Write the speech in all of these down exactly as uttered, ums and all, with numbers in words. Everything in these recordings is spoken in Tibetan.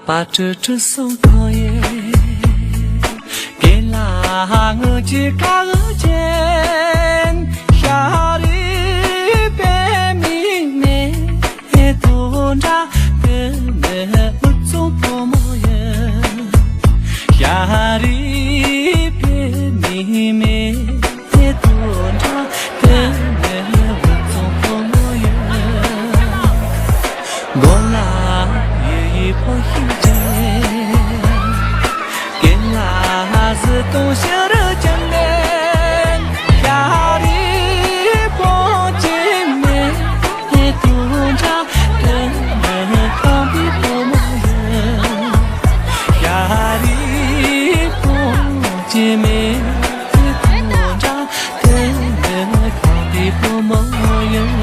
པ་ཀྲུ་ཀྲུ་སོང་གང་ཡིན། གན་ལ་ངུ་ཅི་ཀ་ལུ་ཅན། ཤ་རི་པེ་མི་མེ་དུ་འདྲ་དེ་ནི་འུ་ཚོ་བུ་མོ་ཡིན། ཤ་རི་པེ་མི་མེ་དེ་དུ་འདྲ་དེ་ནི་འུ་ཚོ་བུ་མོ་ཡིན། མགོ་ལ་ཡི་ཡི་ཕོ་ཤི་ཅན། གན་ལ་ཟི་སྟོང་ཤི་རུ་ཅན་ལེན། ཤ་རི་པོ་ཅི་མེ་དེ་དུ་འདྲ་དེ་ནི་ཁང་པའི་བུ་མོ་ཡིན། ཤ་རི་པོ་ཅི་མེ་དེ་དུ་འདྲ་དེ་ནི་ཁང་པའི་བུ་མོ་ཡིན།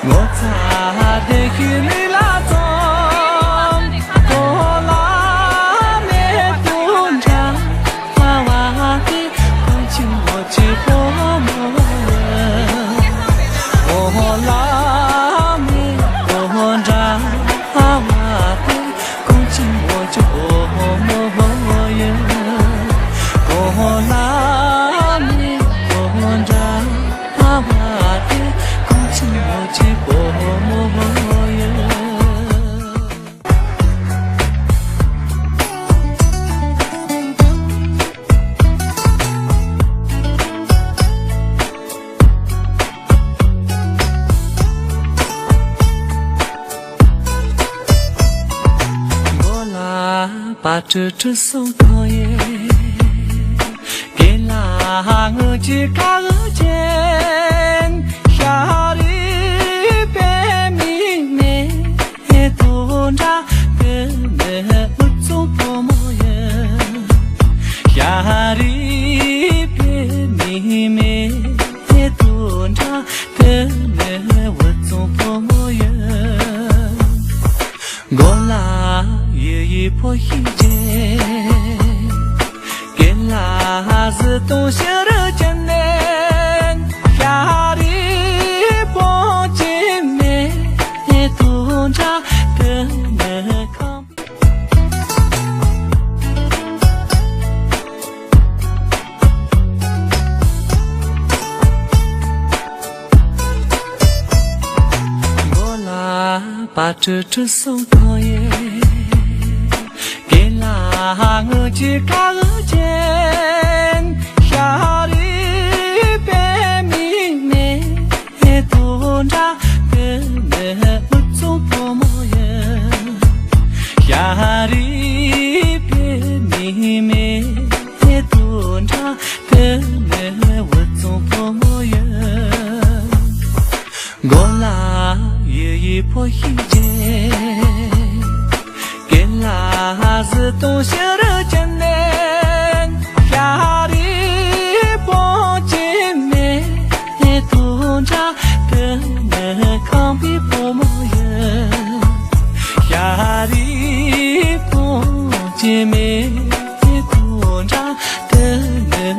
ངོ་ཚ་དེ་ཤི་ལི་ལ་ཙོང་གོ་ལ་མེ་དུ་འདྲ་ཨ་བ་དེ་ཀུང་ཆི་མོ་ཆི་པོ་མོ་ཡ། གོ་ལ་མེ་དུ་འདྲ་ཨ་བ་དེ་ཀུང་ཆི་མོ་ཆི་པོ་མོ་ཡ། གོ་ལ་མེ་དུ་འདྲ་ཨ་བ་དེ་ཀུང་ཆི་མོ་ཆི་པོ་མོ་ཡ། མགོ་ལ་པ་ཀྲུ་ཀྲུ་སོང་གང་ཡིན། གན་ལ་ངུ་ཅི་ཀ་ལུ་ཅན། ཤ་རི་པེ་མི་མེ་དུ་འདྲ་དེ་ནི་འུ་ཚོ་བུ་མོ་ཡིན། ཤ་རི་པེ་མི་མེ་དུ་འདྲ་དེ་ནི་འུ་ཚོ་བུ་མོ་ཡིན། མགོ་ལ་ཡི་ཡི་ཕོ་ཤི་ཅན། གན་ལ་ཟི་སྟོང་ཤི་རུ་ཅན་ལེན། ཤ་རི་པོ་ཅི་མེ་དུ་འདྲ་དེ་ནི་ཁང་མགོ་ལ་པ་ཀྲུ་ཀྲུ་སོང་གང་ཡིན། གན་ལ་ངུ་ཅི་ཀ་ལུ་ཅན། ཤ་རི་པེ་མི་མེ་དུ་འདྲ་དེ་ནི་འུ་ཚོ་བུ་མོ་ཡིན། ཤ་རི་པེ་མི་མེ་དུ་འདྲ་དེ་ནི་འུ་ཚོ་བུ་མོ་ཡིན། མགོ་ལ་ཡི་ཡི་ཕོ་ཤི་ཅན། གན་ལ་ཟི་སྟོང་ཤི་རུ་ཅན་ལེན། ཤ་རི་པོ་ཅི་མེ་དུ་འདྲ་དེ་ནི་ཁང་པའི་བུ་མོ་ཡིན། ཤ་རི་པོ་ཅི་མེ་དུ་འདྲ་དེ་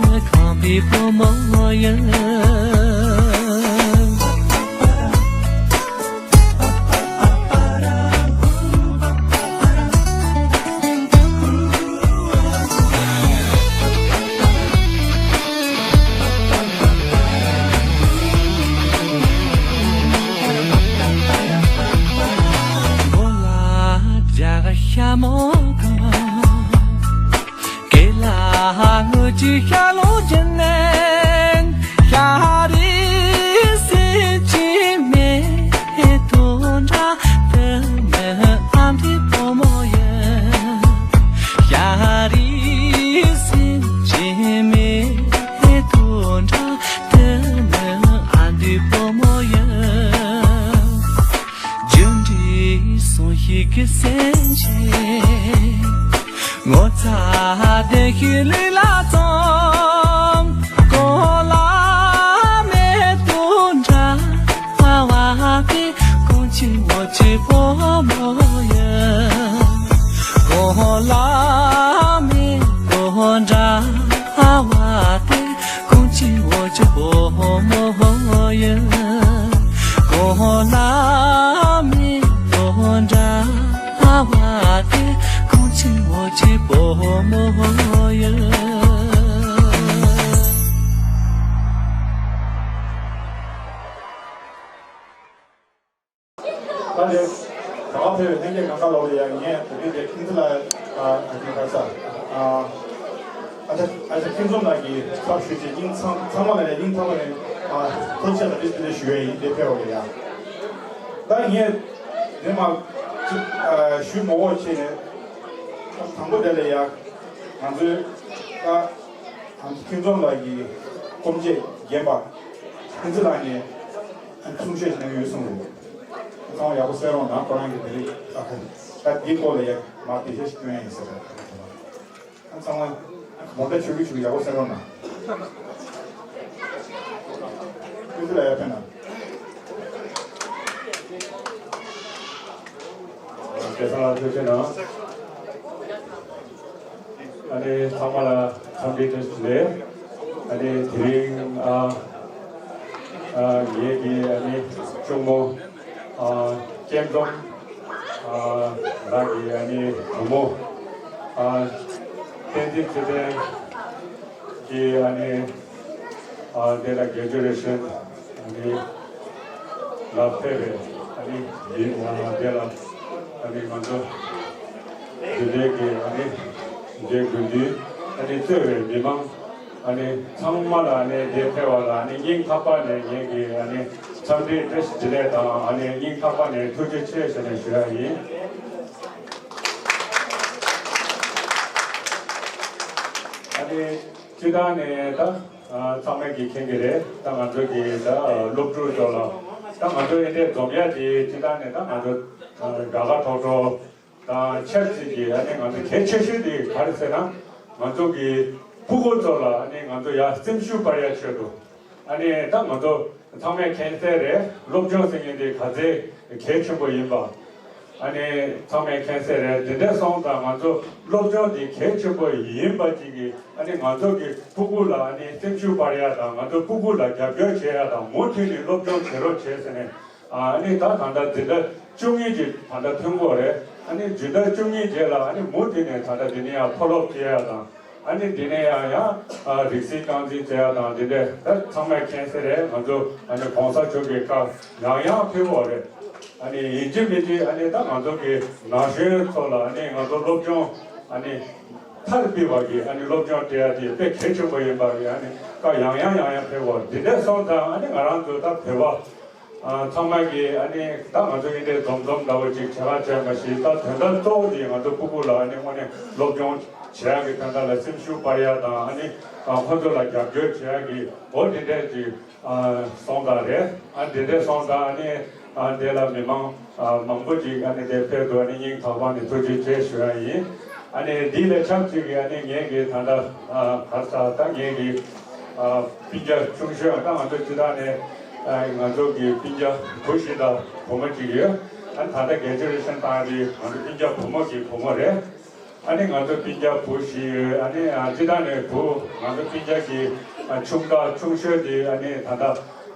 ནི་ཁང་པའི་བུ་མོ་ཡིན། མགོ་ལ་རྒྱ་ག་ཤ་མོ་གང་། གེ་ལ་ངུ་ཅི་ཤ་ལོ་ཅན་ནན། ཨ་བ་དེ་ཁོང་ཆེན་འོ་ཅི་བོ་མོ་ཡ། གོ་ལ་མི་དོ་འདྲ་ཨ་བ་དེ་ཁོང་ཆེན་འོ་ཅི་བོ་མོ་ཡ། ད་ལྟའི་ག་བ་ཕེབས་པའི་ལྷན་རྒྱས་གང་ག་ལོག་ལ་ཡང་ངས་དེ་རིང་འདིར་ཁྱེད་ཚོ་ལ་ཨ་ཨ་ཅེ་ཁ་ས་ཨ་ཨ་ཅེ་ཁྱེད་ཚོ་ལ་གི་ཚབ་ཞུས་ཏེ་སྙིང་ཐག་ཚང་མ་ལ་ཡང་སྙིང་ཐག་པ་ནས་ཨ་ཐུགས་རྗེ་ཆེ་ལ་འདི་འདི་ལས་ཞུ་ཡས་ཡིན། འདིར་ཕེབས་པ་ལ་ཡང་ད་ངས་འདི་མ་ཅིག་ཨ་ཞུ་མ་འོས་བྱས་ནས་དང་པོ་དེ་ལ་ཡང་ང་ཚོའི་ད་ཨ་ཁྱེད་ཚོ་ལ་གི་སྐུ་མཆེད་རྒན་པ་ཕུན་ཚོགས་ལགས་ནས་གསུང་བཤད་གནང་གི་ཡོད་གསུངས་རེད། ཚང་མ་ཡག་པོ་གསན་རོགས་གནང་། ཁོ་རང་གིས་དེ་རིང་ད་ཁོ་ད་འདིའི་སྐོར་ལ་ཡག་མ་འགྲེལ་བཤད་ཞིག་སྐྱོན་ཡ་ཡིན་ཟེར་རེད། ཚང་མ་མོ་ད་ཆོས་ཀྱི་ཆོས་ཀྱི་ཡག་པོ་གསན་རོགས་གནང་། ཁྱེད་ཚོ་ལ་ཡག་ཕན་གནང་། སྐལ་བཟང་ལགས་ཐུགས་རྗེ་གནང་། ཨ་ནི་ཚང་མ་ལ་འཚམས་འདྲི་བཀྲ་ཤིས་བདེ་ལེགས། ཨ་ནི་དེ་རིང་ཨ་ཨ་ངེད་ཀྱི་ཨ་ནི་གཅུང་མོ་ཨ་སྐྱེམ་འཛོམས་ཨ་ལགས་ཀྱི་ཨ་ནི་བུ་མོ་ཨ་བསྟན་འཛིན་ཚེ་བརྟན་གྱི་ཨ་ནི་ཨ་དེ་ལ་གྷེ་ཇུ་ཨེ་ཤན་ཨ་ནི་ལ་ཕེབས་པའི་ཨ་ནི་ཡིན། ཨ་དེ་ལ་ཨ་ནི་ང་ཚོ་འདི་འདྲའི་གི་ཨ་ནི་འདི་དགུན་དུས་ཨ་ནི་གཙོས་པའི་མི་མང་ཨ་ནི་ཚང་མ་ལ་ཨ་ནི་འདིར་ཕེབས་པ་ལ་ཨ་ནི་སྙིང་ཐག་པ་ནས་ངེད་ཀྱི་ཨ་ནི་འཚམས་འདྲི་བཀྲ་ཤིས་བདེ་ལེགས་དང་ཨ་ནི་སྙིང་ཐག་པ་ནས་ཐུགས་རྗེ་ཆེ་ཞེས་ནས་ཞུ་ཡ་ཡིན། ཨ་ནི་སྤྱིར་བཏང་ནས་ད་ཚང་མས་ཀྱིས་མཁྱེན་གྱི་རེད། ད་ང་ཚོ་གི་ད་སློབ་ཕྲུག་ཚོ་ལ་ད་ང་ཚོ་ཨེ་འདྲས་འཛོམས་ཡ་དེ་སྤྱིར་བཏང་ནས་ད་ང་ཚོ་དགའ་དགའ་ཐོག་ཐོག་དང་ཆབས་ཅིག་གི་ཨ་ནི་ང་ཚོ་གལ་ཆེ་ཤོས་དེ་ག་རེ་ཟེར་ན། ང་ཚོ་གི་ཕྲུ་གུ་ཚོ་ལ་ཨ་ནི་ང་ཚོ་ཡར་སེམས་ཤུགས་སྤར་ཡ་ཆེད་དུ་ཨ་ནི་ད་ང་ཚོ་ཚང་མས་མཁྱེན་གསལ་རེད། སློབ་སྦྱོང་ཟེར་མཁན་དེ་ག་ཚད་གལ་ཆེན་པོ་ཡིན་པ་ཨ་ནི་ཚང་མས་མཁྱེན་གསལ་རེད། དེ་འདྲ་སོང་ཙང་ང་ཚོ་སློབ་སྦྱོང་དེ་གལ་ཆེན་པོ་ཡིན་པ་ཅིག་གི་ཨ་ནི་ང་ཚོ་གི་ཕྲུ་གུ་ལ་ཨ་ནི་སེམས་ཤུགས་སྤར་ཡ་དང་། ང་ཚོ་ཕྲུ་གུ་ལ་རྒྱབ་སྐྱོར་བྱེད་ཡ་དང་། མུ་མཐུད་ནས་སློབ་སྦྱོང་བྱེད་རོགས་བྱེད་ཟེར་ནས། ཨ་ནི་ད་ད་ལྟ་འཛིན་གྲྭ་བཅུ་གཉིས་ཀྱི་ད་ལྟ་ཐོན་གྱི་ཡོད་རེད། ཨ་ནི་འཛིན་གྲྭ་བཅུ་གཉིས་རྗེས་ལ་ཨ་ནི་མུ་མཐུད་ནས་ད་ལྟ་འདི་ནས་ཡང་མཐོ་སློབ་སྐྱེལ་ཡ་དང་། ཨ་ནི་འདི་ནས་ཡང་ཡང་ཨ་རིགས་སྲིད་རྐང་འཛིན་བྱེད་ཡ་དང་། འདི་འདྲས་ད་ཚང་མས་མཁྱེན་གསལ་རེད། ང་ཚོ་ཨ་ནི་གོང་ས་མཆོག་གི་བཀའ་ཡང་ཡང་ཕེབས་ཡོད་རེད། ཨ་ནི་ཡིན་གཅིག་མིན་གཅིག་ཨ་ནི་ད་ང་ཚོ་གི་ན་གཞོན་ཚོ་ལ་ཨ་ནི་ང་ཚོ་སློབ་སྦྱོང་ཨ་ནི་མཐར་ཕྱིན་པ་གི་ཨ་ནི་སློབ་སྦྱོང་སྤྲད་ཡ་དེ་དཔེ་གལ་ཆེན་པོ་ཡིན་པ་གི་ཨ་ནི་བཀའ་ཡང་ཡང་ཡང་ཡང་ཕེབས་ཡོད། འདི་འདྲས་སོང་ཙང་ཨ་ནི་ང་རང་ཚོ་ད་བོད་པ། ཨ་ཚང་མ་གིས་ཨ་ནི་ད་ང་ཚོ་ཨེ་འདྲའི་འཛོམས་འཛོམས་འདྲ་བོ་ཅིག་བྱེད་ག་བྱེད་མ་ཤེས། ད་དོན་དག་གཙོ་བོ་དེ་ང་ཚོ་ཕྲུ་གུ་ལ་ཨ་ནི་དངོས་གནས་སློབ་སྦྱོང་བྱེད་ཡག་གི་དོན་དག་ལ་སེམས་ཤུགས་སྤར་ཡག་དང་། ཨ་ནི་ཨ་ཁོ་ཚོ་ལ་རྒྱབ་སྐྱོར་བྱེད་ཡག་གི་འོ་དེ་འདྲས་ཅིག་ཨ་སོང་ཙང་རེད། ཨ་དེ་འདྲས་སོང་ཙང་ཨ་ནི་ཨ་དེ་ལ་མི་མང་ཨ་མང་པོ་ཅིག་ཨ་ནི་དེ་ཕེབས་འདུག་ཨ་ནི་སྙིང་ཐག་པ་ནས་ཐུགས་རྗེ་ཆེ་ཞུ་ཡ་ཡིན། ཨ་ནི་འདི་ལས་ཆབས་ཅིག་གི་ཨ་ནི་ངེད་ཀྱི་ད་ལྟ་ཨ་ག་རེ་ཟ་ད་ངེད་ཀྱི་ཨ་སྤུན་ཀྱག་ཆུང་ཤོས་ད་ང་ཚོ་སྤྱི་བཏང་ནས་ཨ་ང་ཚོ་གི་སྤུན་ཀྱག་བུ་ཞིག་དང་བུ་མོ་གཅིག་ཡོད། ཨ་ནི་ད་ལྟ་གྷེ་ཇུ་ཨེ་ཤན་བཏང་དེ་ང་ཚོ་སྤུན་ཀྱག་བུ་མོ་གི་བུ་མོ་རེད། ཨ་ནི་ང་ཚོ་སྤུན་ཀྱག་བུ་ཞིག་ཡོད། ཨ་ནི་ཨ་སྤྱི་བཏང་ནས་བུ་ང་ཚོ་སྤུན་ཀྱག་གི་ཨ་ཆུང་དགའ་ཆུང་ཤོས་དེ་ཨ་ནི་ད་ལྟ་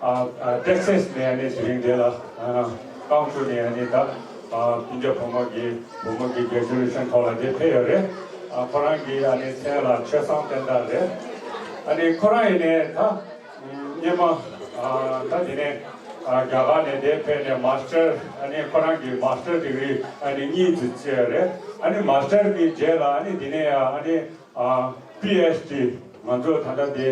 ཨ་ཨ་ཏེག་སེས་ནས་ཨ་ནི་དེ་རིང་དེ་ལ་ཨ་རྐང་བཙུགས་ནས་ཨ་ནི་ད་ཨ་སྤུན་ཀྱག་བུ་མོ་གི་བུ་མོ་གི་གྷེ་ཇུ་ཨེ་ཤན་ཐོག་ལ་དེ་ཕེབས་ཡོད་རེད། ཨ་ཁོ་རང་གི་ཨ་ནི་མཚན་ལ་ཆོས་བཟང་བསྟན་དར་རེད། ཨ་ནི་ཁོ་རང་ཡིན་ནའི་ད་སྔོན་མ་ཨ་ད་དེ་ནས་ཨ་རྒྱ་གར་ནས་དེ་ཕེབས་ནས་མ་སི་ཊར། ཨ་ནི་ཁོ་རང་གི་མ་སི་ཊར་ཌི་གྷི་རི་ཨ་ནི་གཉིས་ཙམ་བྱས་རེད། ཨ་ནི་མ་སི་ཊར་གྱི་རྗེས་ལ་ཨ་ནི་དེ་ནས་ཨ་ནི་ཨ་པི་ཨེཆ་ཌི་ང་ཚོ་ད་ལྟ་དེ་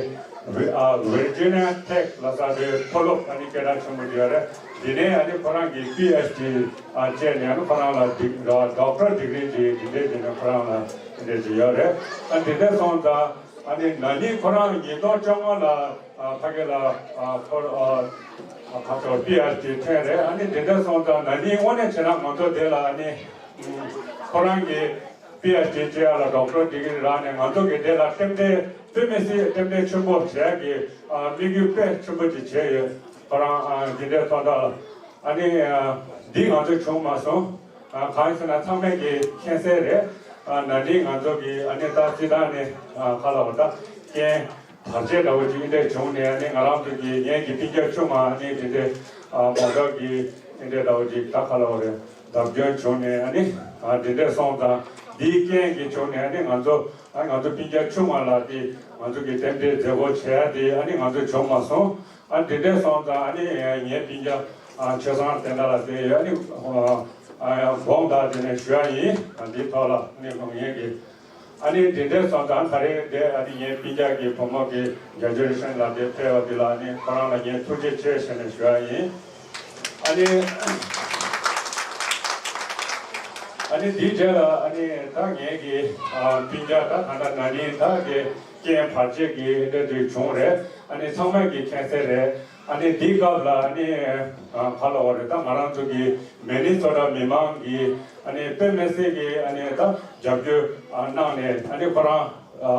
ཝི་ཨ་ཝིར་ཇི་ནི་ཡ་ཊེག་ལ་ས་དེ་མཐོ་སློབ་ཨ་ནི་སྐད་གྲགས་ཆེན་པོ་ཡོད་རེད། དེ་ནས་ཨ་ནི་ཁོ་རང་གི་པི་ཨེཆ་ཌི་ཨ་བྱས་ནས་ཨ་ནི་ཁོ་རང་ལ་ཌི་ཌོག་ཊར་ཌི་གྷི་རི་ཅིག་དེ་འདྲས་བྱས་ནས་ཁོ་རང་ལ་དེ་འདྲས་ཅིག་ཡོད་རེད། ཨ་དེ་འདྲས་སོང་ཙང་ཨ་ནི་ན་ནིང་ཁོ་རང་ཉིས་སྟོང་བཅོ་ལྔ་ལ་ཨ་ཕ་གི་ལ་ཨ་ཁོ་ཨ་ཁ་ཐོར་པི་ཨེཆ་ཌི་ཐོན་རེད། ཨ་ནི་དེ་འདྲ་སོང་ཙང་ན་ནིང་དངོས་གནས་བྱས་ན་ང་ཚོ་དེ་ལ་ཨ་ནི་ཁོ་རང་གི་པི་ཨེཆ་ཌི་བྱེད་ཡ་ལ་ཌོག་ཊར་ཌི་གྷི་རི་རག་ནས་ང་ཚོ་གི་དེ་ལ་རྟེན་འབྲེལ་དཔེ་མི་སྲིད་རྟེན་འབྲེལ་ཆེན་པོ་བྱེད་ཡ་གི་ཨ་དམིགས་ཡུལ་དཔེ་ཆེན་པོ་ཅིག་བྱས་ཡོད། ཁོ་རང་ཨ་འདི་འདྲའི་ཐོག་ལ་ཨ་ནི་ཨ་འདི་ང་ཚོ་བྱུང་མ་སོང་། ཨ་གང་ཡིན་ཟེར་ན་ཚང་མས་ཀྱི་མཁྱེན་གསལ་རེད། ཨ་ན་ནིང་ང་ཚོ་གི་ཨ་ནི་ད་སྤྱི་བཏང་ནས་ཨ་ག་ལ་བ་ད་ རྐྱེན་བར་ཆད་འདྲ་བོ་ཅིག་ཨེ་འདྲས་བྱུང་ནས་ཨ་ནི་ང་རང་ཚོ་གི་ངེད་ཀྱི་སྤུན་ཀྱག་ཆུང་མ་ཨ་ནི་དེ་འདྲས་མོ་ཊ་གི་ཨེ་འདྲས་འདྲ་བོ་ཅིག་ད་ག་ལ་བ་རེད་བརྡབ་སྐྱོན་བྱུང་ནས་ཨ་ནི་དེ་འདྲས་སོང་ཙང་འདིའི་རྐྱེན་གྱིས་བྱུང་ནས་ཨ་ནི་ང་ཚོ་ཨ་ང་ཚོ་སྤུན་ཀྱག་ཆུང་མ་ལ་དེ་ང་ཚོ་གི་རྟེན་འབྲེལ་མཛད་སྒོ་བྱས་ཏེ་ཨ་ནི་ང་ཚོ་བྱུང་མ་སོང་། ཨ་དེ་འདྲས་སོང་ཙང་ཨ་ནི་ངའི་སྤུན་ཀྱག་ཆོས་བཟང་བསྟན་དར་ལགས་དེ་ཨ་ནི་དགོངས་དག་དེ་ནས་ཞུ་ཡ་ཡིན། འདིའི་ཐོག་ལ་ཨ་ནི་ངེད་ཀྱི། ཨ་ནི་འདི་འདྲའི་སོང་ཙང་ག་རེ་དེ་ཨ་ནི་ངའི་སྤུན་ཀྱག་གི་བུ་མོ་གི་གྲ་ཇུ་ཨེ་ཤན་ལ་དེ་ཕེབས་པ་འདི་ལ་ཨ་ནི་ཁོ་རང་ལ་ངས་ཐུགས་རྗེ་ཆེ་ཞེས་ནས་ཞུ་ཡ་ཡིན། ཨ་ནི་ཨ་ནི་འདིའི་རྗེས་ལ་ཨ་ནི་ད་ངེད་ཀྱི་ཨ་སྤུན་ཀྱག་ད་ད་ལྟ་ན་ནིང་ད་དེ་རྐྱེན་བར་ཆད་ཀྱི་འདྲ་དུ་བྱུང་རེད། ཨ་ནི་ཚང་མས་ཀྱི་མཁྱེན་གསལ་རེད། ཨ་ནི་འདི་སྐབས་ལ་ཨ་ནི་ཨ་ག་ལ་བ་རེད་ད་ང་རང་ཚོ་གི་མི་ནི་སོ་ཊ་མི་མང་གི་ཨ་ནི་དཔེ་མི་སྲིད་ཀྱི་ཨ་ནི་ད་རྒྱབ་སྐྱོར་ཨ་གནང་ནས་ཨ་ནི་ཁོ་རང་ཨ་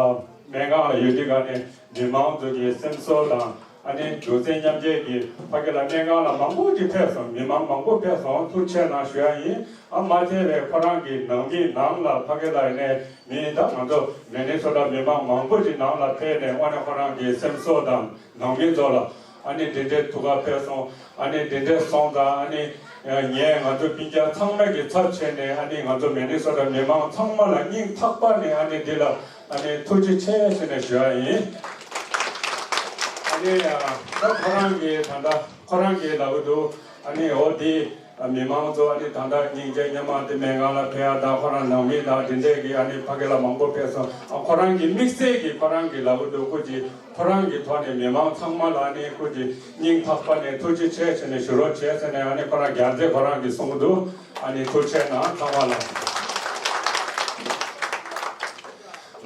སྨན་ཁང་ལ་ཡོད་དུས་ག་ནས་མི་མང་ཚོ་གི་སེམས་གསོ་དང་ཨ་ནི་རྒྱུ་མཚན་མཉམ་འབྲེལ་གྱི་ཕ་གི་ལ་སྨན་ཁང་ལ་མང་པོ་ཅིག་ཕེབས་སོང་། མི་མང་མང་པོ་ཕེབས་སོང་། ཐུགས་རྗེ་གནང་ཞུ་ཡ་ཡིན། ཨ་མ་ཚད་རེད་ཁོ་རང་གི་ནང་མི་ནང་ལ་ཕ་གི་ལ་ཡིན་ནས་མི་ད་ང་ཚོ་མི་ནི་སོ་ཊ་མི་མང་མང་པོ་ཅིག་ནང་ལ་ཕེབས་ནས་དངོས་གནས་ཁོ་རང་གི་སེམས་གསོ་དང་། ནང་མི་ཚོ་ལ་ཨ་ནི་དེ་འདྲའི་ཐུགས་ཁུར་ཕེབས་སོང་། ཨ་ནི་དེ་འདྲའི་སོང་ཙང་ཨ་ནི་ངས་ང་ཚོ་སྤུན་ཀྱག་ཚང་མ་གི་ཚབ་བྱས་ནས་ཨ་ནི་ང་ཚོ་མི་ནི་སོ་ཊ་མི་མང་ཚང་མ་ལ་སྙིང་ཐག་པ་ནས་ཨ་ནི་འདི་ལ་ཨ་ནི་ཐུགས་རྗེ་ཆེ་ཞེས་ནས་ཞུ་ཡ་ཡིན། ཨ་ནི་ད་ཁོ་རང་གིས་ད་ལྟ་ཁོ་རང་གིས་ལབ་ཀྱི་འདུག་ཨ་ནི་འོ་དེ། མི་མང་ཚོ་ཨ་ནི་ད་ལྟ་སྙིང་རྗེ་སྙམ་མ་དེ་སྨན་ཁང་ལ་ཕེབས་ཡ་དང་ཁོ་རང་ནང་མི་དང་དེ་འདྲས་ཀྱི་ཨ་ནི་ཕ་གི་ལ་མང་པོ་ཕེབས་སོང་། ཨ་ཁོ་རང་གི་དམིགས་བསལ་གྱི་ཁོ་རང་གི་ལབ་ཀྱི་འདུག་ཁོ་གི་ཁོ་རང་གི་ཐོག་ནས་མི་མང་ཚང་མ་ལ་ཨ་ནི་ཁོ་གི་སྙིང་ཐག་པ་ནས་ཐུགས་རྗེ་ཆེ་ཞེས་ནས་ཞུ་རོགས་བྱས་ཟེར་ནས་ཨ་ནི་ཁོ་རང་རྒྱལ་མཚན་ཁོ་རང་གིས་གསུང་གི་འདུག་ཨ་ནི་ཐུགས་རྗེ་གནང་ཚང་མ་ལ།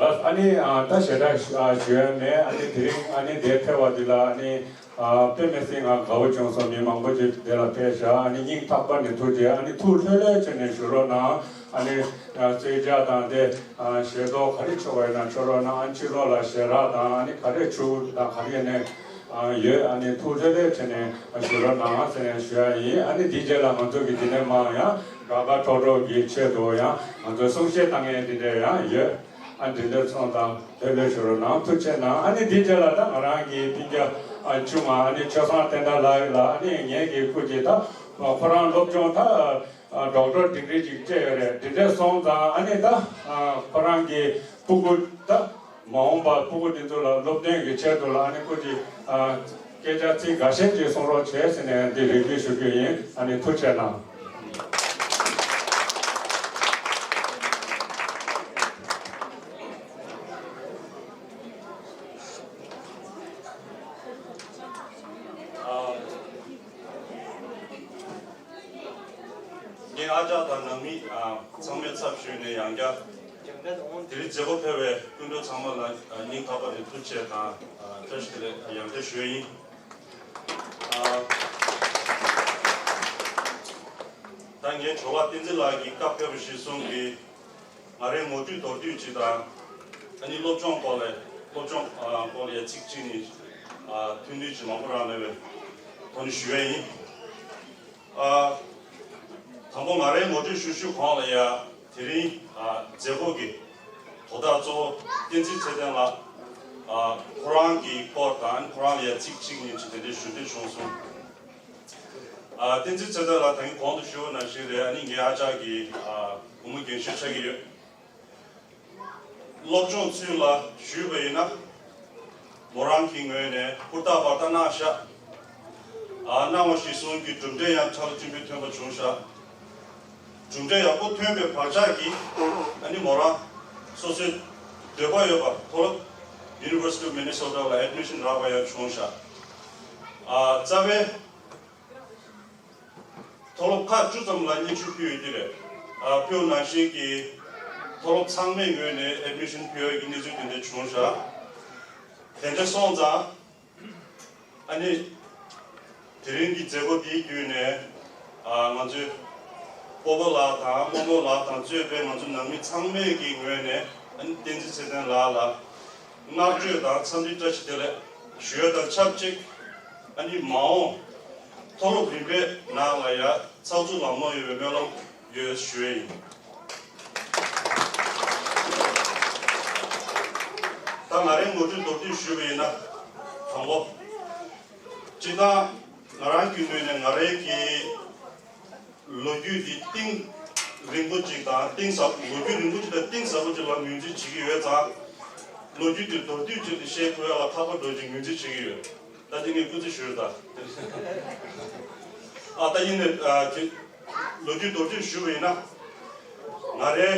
ལགས་ཨ་ནི་ཨ་ད་ཞེ་དྲག་ཞུ་ཡ་མེད། ཨ་ནི་དེ་རིང་ཨ་ནི་འདིར་ཕེབས་པ་འདི་ལ་ཨ་ནི། ཨ་དཔེ་མི་སྲིད་ང་དགའ་བོ་བྱུང་སོང་། མི་མང་པོ་ཅིག་དེ་ལ་ཕེབས་ཤག་ཨ་ནི་སྙིང་ཐག་པ་ནས་ཐུགས་རྗེ། ཨ་ནི་ཐུགས་ལྷོད་ལྷོད་བྱས་ནས་བཞུགས་རོགས་གནང་། ཨ་ནི་ཨ་གསོལ་ཇ་དང་དེ་ཨ་ཞལ་ཏོག་ག་རེ་མཆོད་པ་ཡིན་ན་མཆོད་རོགས་གནང་། ཨ་ཕྱི་ལོགས་ལ་ཞལ་རག་དང་ཨ་ནི་ག་རེ་ཆུ་དང་ག་རེ་ནས་ཨ་ཡོད། ཨ་ནི་ཐུགས་ལྷོད་ལྷོད་བྱས་ནས་བཞུགས་རོགས་གནང་ཟེར་ནས་ཞུ་ཡ་ཡིན། ཨ་ནི་འདིའི་རྗེས་ལ་ང་ཚོ་གི་འདི་ནས་མར་ཡང་དགའ་དགའ་སྤྲོ་སྤྲོ་གི་ཆེད་དུ་ཡང་ང་ཚོ་གསུང་བཤད་བཏང་མཁན་འདི་འདྲ་ཡང་ཡོད། ཨ་འདི་འདྲ་སོང་ཙང་ལྷོད་ལྷོད་བཞུགས་རོགས་གནང་། ཐུགས་རྗེ་གནང་། ཨ་ནི་འདི་རྗེས་ལ་ད་ང་རང་གི་སྤུན་ཀྱག་ཨ་ཆུང་མ་ཨ་ནི་ཆོས་བཟང་བསྟན་དར་ལགས་ལ་ཨ་ནི་ངེད་ཀྱི་སྐུ་མཁྱེན་ད་ཁོ་རང་སློབ་སྦྱོང་ད་ཨ་ཌོག་ཊར་ཌིག་རི་ཅིག་སྤྲད་ཡོད་རེད། འདི་འདྲ་སོང་ཙང་ཨ་ནི་ད་ཨ་ཁོ་རང་གི་སྤུ་གུ་ད་མ་འོངས་པ་སྤུ་གུ་འདི་ཚོ་ལ་སློབ་སྟོན་གྱི་ཆེད་དུ་ལ་ཨ་ནི་སྐུ་མཁྱེན་ཨ་སྐད་ཆ་ཚིག་འགའ་ཤས་ཅིག་གསུང་རོགས་བྱས་ཟེར་ནས་འདི་རེ་སྐུལ་ཞུ་རྒྱུ་ཡིན། ཨ་ནི་ཐུགས་རྗེ་གནང་། ངའི་ཨ་ཅག་དང་ནང་མི་ཚང་མའི་ཚབ་ཞུས་ནས་ཡང་བསྐྱར་དེ་རིང་མཛད་སྒོ་ཕེབས་པའི་སྐུ་མགྲོན་ཚང་མ་ལ་སྙིང་ཐག་པ་ནས་ཐུགས་རྗེ་ཆེ་དང་བཀྲ་ཤིས་བདེ་ལེགས་ཡང་བསྐྱར་ཞུ་ཡ་ཡིན། ད་ངས་ཇོ་བོ་བསྟན་འཛིན་ལགས་ཀྱིས་སྐབས་ཕེབས་པ་གཞིར་བཟུང་གིས་ང་རའི་ངོ་སྤྲོད་མདོར་བསྡུས་ཅིག་དང་། ཨ་ནི་སློབ་སྦྱོང་སྐོར་ལ་སློབ་སྦྱོང་ཨ་སྐོར་ལ་ཡ་ཚིག་གཅིག་གཉིས་ཨ་ཐུང་ཐུང་ཅིག་མང་པོ་རག་མེད་པའི་ཐོག་ནས་ཞུ་ཡ་ཡིན། ཨ་དང་པོ་ང་རའི་ངོ་སྤྲོད་ཞུ་ཞུ་གོང་ལ་ཡ་དེ་རིང་ཨ་མཛད་སྒོ་གི་དོ་བདག་གཙོ་བོ་བསྟན་འཛིན་ཚེ་བརྟན་ལགས་ཨ་ཁོ་རང་གི་སྐོར་དང་ཁོ་རང་ལ་ཡ་ཚིག་གཅིག་གཉིས་ཅིག་དེ་འདྲའི་ཞུ་འདོད་བྱུང་སོང་། ཨ་བསྟན་འཛིན་ཚེ་བརྟན་ལགས་ད་གིན་གོང་དུ་ཞུས་པ་ནང་བཞིན་རེད། ཨ་ནི་ངའི་ཨ་ཅག་གི་ཨ་བུ་མོ་རྒན་ཤོས་ཆགས་ཀྱི་ཡོད། སློབ་སྦྱོང་ཚུལ་ལ་ཞུས་པ་ཡིན་ན། མོ་རང་གི་ངོས་ནས་ཧུར་ཐག་པར་ཐག་གནང་ཤག་ཨ་གནང་བ་གཞིར་བཟུང་གི་གྲུབ་འབྲས་ཡང་ཕྲ་རགས་ཆེན་པོ་ཐོན་པ་བྱུང་ཤག་གྲུབ་འབྲས་ཡག་པོ་ཐོན་པའི་བག་ཆགས་ཀྱིས་ཨ་ནི་མོ་རང་སོ་སོའི་འདོད་པ་ཡོད་པ་མཐོ་སློབ་University of Minnesota ལ་ཨེཌ་མི་ཤན་རག་པ་ཡང་བྱུང་ཤག་ཨ་རྩ་བའི་མཐོ་སློབ་ཁག་བཅུ་ཙམ་ལ་སྙན་ཞུ་ཕུལ་ཡོད་ཀྱི་རེད། ཨ་ཕུལ་བ་ནང་བཞིན་གྱི་མཐོ་སློབ་ཚང་མའི་ངོས་ནས་ཨེཌ་མི་ཤན་ཕུལ་ཡག་གི་གནས་ཚུལ་དེ་འདྲ་བྱུང་ཤག་དེ་འདྲ་སོང་ཙང་། ཨ་ནི། དེ་རིང་གི་མཛད་སྒོ་འདིའི་བརྒྱུད་ནས། ཨ་ང་ཚོའི་སྤོ་བོ་ལགས་དང་རྨོ་མོ་ལགས་དང་གཙོས་པའི་ང་ཚོ་ནང་མི་ཚང་མའི་གི་ངོས་ནས་ཨ་ནི་བསྟན་འཛིན་ཚེ་བརྟན་ལགས་ལ་བསྔགས་བརྗོད་དང་འཚམས་འདྲི་བཀྲ་ཤིས་བདེ་ལེགས་ཞུ་ཡ་དང་ཆབས་ཅིག་ཨ་ནི་མ་འོངས་མཐོ་སློབ་རིམ་པའི་ནང་ལ་ཡ་ཚགས་ཚུད་ལམ་ལྷོང་ཡོང་བའི་སྨོན་ལམ་ཡོད་ཞུ་ཡ་ཡིན། ད་ང་རའི་ངོ་སྤྲོད་མདོར་བསྡུས་ཞུས་པ་ཡིན་ན། དང་པོ། སྤྱིར་བཏང་ང་རང་གི་ངོས་ནས་ང་རའི་གི་ལོ་རྒྱུས་འདི་གཏིང་རིང་པོ་ཅིག་དང་གཏིང་ཟབ། ལོ་རྒྱུས་རིང་པོ་ཅིག་དང་གཏིང་ཟབ་པོ་ཅིག་ལ་ངོས་འཛིན་བྱེད་ཀྱི་ཡོད་ཙང་། ལོ་རྒྱུས་འདི་མདོར་བསྡུས་ཅིག་ཏུ་བཤད་ཐུབ་ཡ་ལ་ཁག་པོ་འགྲོ་ཅིག་ངོས་འཛིན་བྱེད་ཀྱི་ཡོད། ད་དེ་ངས་སྐུ་ཚེ་ཞུས་ད། ཨ་ད་ཡིན་ནས་ཨ་དེ་ལོ་རྒྱུས་མདོར་བསྡུས་ཞུས་པ་ཡིན་ན། ང་རའི་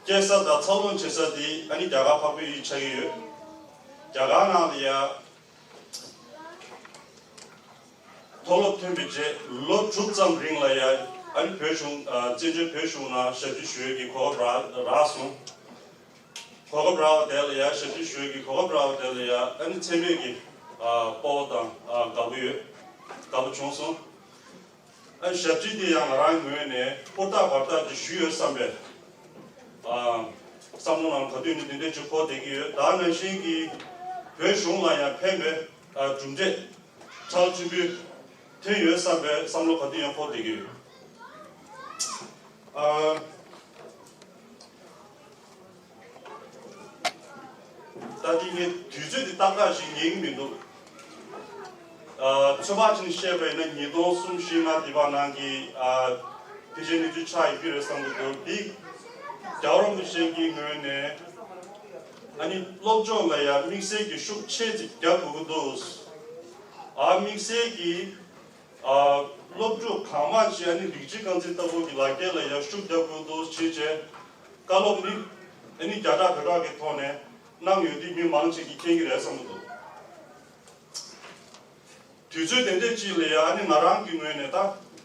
སྐྱེས་ས་དང་འཚར་ལོངས་བྱེད་ས་དེ་ཨ་ནི་རྒྱ་གར་འཕགས་པའི་ཡུལ་ཆགས་ཀྱི་ཡོད། རྒྱ་གར་ནང་ལ་ཡ་མཐོ་སློབ་ཐོན་པའི་རྗེས་ལོ་དྲུག་ཙམ་རིང་ལ་ཡ་ཨ་ནི་བོད་གཞུང་ཨ་བཙན་བྱོལ་བོད་གཞུང་ནང་ཞབས་ཕྱི་ཞུ་ཡས་ཀྱི་གོ་སྐབས་རག་རག་སོང་། གོ་སྐབས་རག་པ་དེ་ལ་ཡ་ཞབས་ཕྱི་ཞུ་ཡས་ཀྱི་གོ་སྐབས་རག་པ་དེ་ལ་ཡ་ཨ་ནི་ཚད་མེད་ཀྱི་ཨ་སྤོབས་པ་དང་ཨ་དགའ་པོ་ཡོད། དགའ་པོ་བྱུང་སོང་། ཨ་ཞབས་ཕྱི་དེ་ཡང་ང་རང་ངོས་ནས་ཧུར་ཐག་འབད་ཐག་ཅིག་ཞུས་ཡོད་བསམ་པའི་ཨ་བསམ་བློ་ནང་ག་དུས་ནས་དེ་འདྲས་ཅིག་འཁོར་བསྡད་ཀྱི་ཡོད། ད་ནང་བཞིན་གྱི་བོད་གཞུང་ལ་ཡང་ཕན་པའི་ཨ་གྲུབ་འབྲས་ཚགས་ཆེན་པོ་ཐོན་ཡོད་བསམ་པའི་བསམ་བློ་ག་དུས་ཡང་འཁོར་བསྡད་ཀྱི་ཡོད། ཨ། ད་དེ་ངས་དུས་ཚོད་དེ་ཏག་ཏག་ཞིག་ཉན་གྱི་མི་འདུག་ཨ་ཚོད་དཔག་བྱས་ནས་བཤད་པ་ཡིན་ན་ཉིས་སྟོང་གསུམ་བཞི་ལྔ་དེ་བར་ནང་གི་ཨ་ཕལ་ཆེར་གནས་ཚུལ་ཆགས་ཡོད་ཀྱི་རེད་བསམ་གྱི་འདུག་འདི་རྒྱལ་བ་རིན་པོ་ཆེ་གི་ངོས་ནས་ཨ་ནི་སློབ་སྦྱོང་ལ་ཡང་དམིགས་བསལ་གྱི་ཤུགས་ཆེ་ཙམ་རྒྱག་དགོས་ཀྱི་འདུག་ཨ་དམིགས་བསལ་གྱི་ཨ་སློབ་ཕྲུག་གང་མང་ཞིག་ཨ་ནི་རིགས་གཅིག་རྐང་འཛིན་ལྟ་བུ་གི་ལག་ཁྱེར་ལ་ཡང་ཤུགས་རྒྱག་དགོས་འདུག་བྱས་བྱས་བཀའ་སློབ་ནི་ཨ་ནི་བརྒྱ་ཕྲག་བརྒྱ་ཕྲག་གི་ཐོག་ནས་གནང་ཡོད་དུས་མི་མང་ཞིག་གིས་མཁྱེན་གྱི་རེད་བསམ་གྱི་འདུག་དུས་ཚོད་དེ་འདྲས་ཅིག་ལ་ཡང་ཨ་ནི་ང་རང་གི་ངོས་ནས་ད་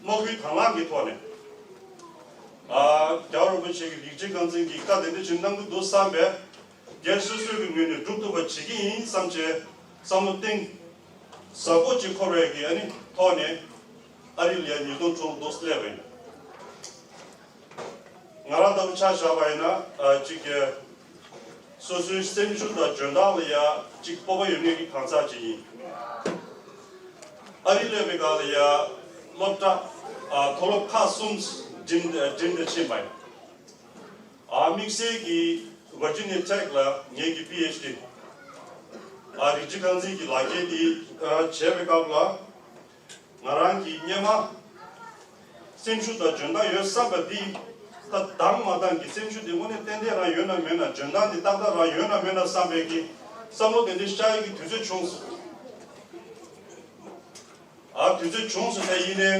དམག་ཁུལ་དང་བླངས་ཀྱི་ཐོག་ནས་ཨ་རྒྱལ་བ་རིན་པོ་ཆེ་གི་རིགས་གཅིག་རྐང་འཛིན་གྱི་བཀའ་དེ་འདྲས་ཅིག་གནང་གི་འདུག་བསམ་པས། སྒེར་སོ་སོའི་གི་ངོས་ནས་སྒྲུབ་ཐུབ་པ་བྱེད་ཀྱི་ཡིན་བསམ་བྱས་བསམ་བློ་གཏིང་ཟབ་པོ་ཅིག་འཁོར་བའི་གི་ཨ་ནི་ཐོག་ནས་ཨ་རི་ལ་ཡ་ཉིས་སྟོང་དྲུག་ལོ་སླེབས་པ་ཡིན། ང་རང་ལྟ་བུ་ཆ་བཞག་པ་ཡིན་ན་ཨ་ཅིག་གི་སོ་སོའི་སེམས་ཤུགས་དང་འཇོན་ཐང་ལ་ཡ་ཅིག་སྤོབས་པ་ཡོད་མཁན་གྱི་གང་ཟག་ཅིག་ཡིན། ཨ་རི་སླེབས་པའི་སྒང་ལ་ཡ་སློབ་གྲྭ་ཨ་མཐོ་སློབ་ཁག་གསུམ་འགྲིམ་འགྲིམ་སྟེ་ཕྱིན་པ་ཡིན། ཨ་དམིགས་བསལ་གྱི་Virginia Tech ལ་ངེད་ཀྱི་པི་ཨེཆ་ཌི་ཨ་རིགས་གཅིག་རྐང་འཛིན་གྱི་ལག་འཁྱེར་འདི་ཨ་བྱས་པའི་སྐབས་ལ་ང་རང་གིས་སྔོན་མ་སེམས་ཤུགས་དང་འཇོན་ཐང་ཡོད་བསམ་པ་འདི་ད་འདང་མ་འདང་གི་སེམས་ཤུགས་འདི་དངོས་གནས་ཏན་ཏན་རང་ཡོད་ན་མེད་ན་འཇོན་ཐང་འདི་ཏག་ཏག་རང་ཡོད་ན་མེད་ན་བསམ་པའི་གི་བསམ་བློ་དེ་འདྲ་ཤར་ཡས་ཀྱི་དུས་ཚོད་བྱུང་སོང་། ཨ་དུས་ཚོད་བྱུང་སོང་ཟེར་ཡིན་ནའི་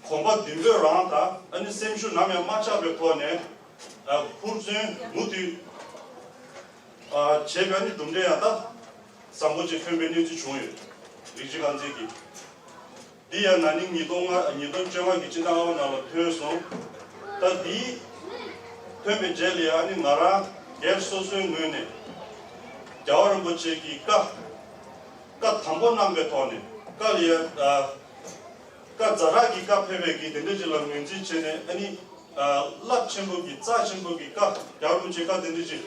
གོམ་པ་མདུན་སྤོས་རང་དང་ཨ་ནི་སེམས་ཤུགས་ནམ་ཡང་མ་ཆག་པའི་ཐོག་ནས་ཨ་ཧུར་བརྩོན་མུ་མཐུད་ཨ་བྱས་པའི་ཨ་ནི་གྲུབ་འབྲས་ཡང་ད་བཟང་པོ་ཅིག་ཐོན་པའི་གནས་ཚུལ་བྱུང་ཡོད། རིགས་གཅིག་རྐང་འཛིན་གྱི་འདི་ཡང་ན་ནིང་ཉིས་སྟོང་ལྔ་ཉིས་སྟོང་བཅོ་ལྔ་གི་སྤྱི་ཟླ་ལྔ་པ་ནང་ལ་ཐོན་སོང་། ད་འདི་ཐོན་པའི་རྗེས་ལ་ཡང་ཨ་ནི་ང་རང་སྒེར་སོ་སོའི་ངོས་ནས་རྒྱལ་བ་རིན་པོ་ཆེ་གི་བཀའ། བཀའ་དམ་པོ་གནང་པའི་ཐོག་ནས་བཀའ་ལ་ཡ་ཨ་བཀའ་ཛ་དྲག་གི་བཀའ་ཕེབས་པའི་གི་དེ་འདྲ་ཅིག་ལ་ངོས་འཛིན་བྱས་ནས་ཨ་ནི་ཨ་རླབས་ཆེན་པོ་གི་རྩ་ཆེན་པོ་གི་བཀའ་རྒྱལ་བ་རིན་པོ་ཆེའི་བཀའ་དེ་འདྲ་ཅིག་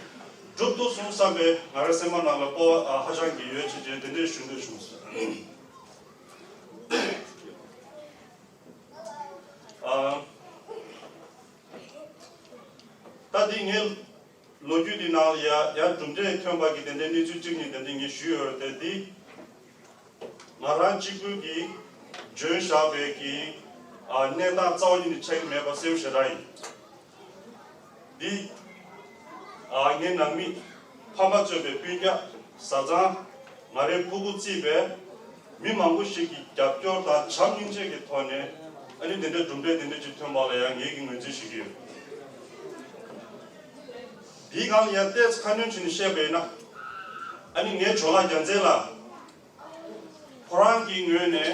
སྒྲུབ་ཐུབ་སོང་བསམ་པའི་ང་རའི་སེམས་པ་ནང་ལ་སྤོབས་པ་ཨ་ཧ་ཅང་གི་ཡོད་ཅེས་བྱས་དེ་འདྲ་ཞུ་འདོད་བྱུང་སོང་། ཨ་ད་འདི་ངས་ལོ་རྒྱུས་འདི་ནང་ལ་ཡ་ཡ་གྲུབ་འབྲས་ཐོན་པ་གི་དེ་འདྲའི་གནས་ཚུལ་གཅིག་གཉིས་དེ་འདྲ་ངས་ཞུས་ཡོད་རེད་དེ་འདི། ང་རང་གཅིག་པུ་གིས་འཇོན་བཞག་པའི་གི་ཨ་གནས་སྟངས་རྩ་བ་ཉིད་ནས་ཆགས་ཀྱི་མེད་པ་གསལ་པོ་ཞེ་དྲག་ཡིན། འདི་ཨ་ངའི་ནང་མི་ཕ་མ་གཙོས་པའི་སྤུན་ཀྱག་བཟའ་ཚང་ང་རའི་ཕྲུ་གུ་བརྩིས་པའི་མི་མང་པོ་ཞིག་གི་རྒྱབ་སྐྱོར་དང་བྱམས་སྙིང་རྗེ་གི་ཐོག་ནས་ཨ་ནི་འདི་འདྲའི་གྲུབ་འབྲས་འདི་འདྲ་ཅིག་ཐོན་པ་ལ་ཡང་ངེད་ཀྱིས་ངོས་འཛིན་ཞུ་གི་ཡོད། འདིའི་སྒང་ལ་ཡང་ཏོག་ཙམ་ཁ་སྣོན་བྱས་ནས་བཤད་པ་ཡིན་ན། ཨ་ནི་ངའི་ཇོ་ལགས་རྒྱལ་མཚན་ལགས། ཁོ་རང་གི་ངོས་ནས་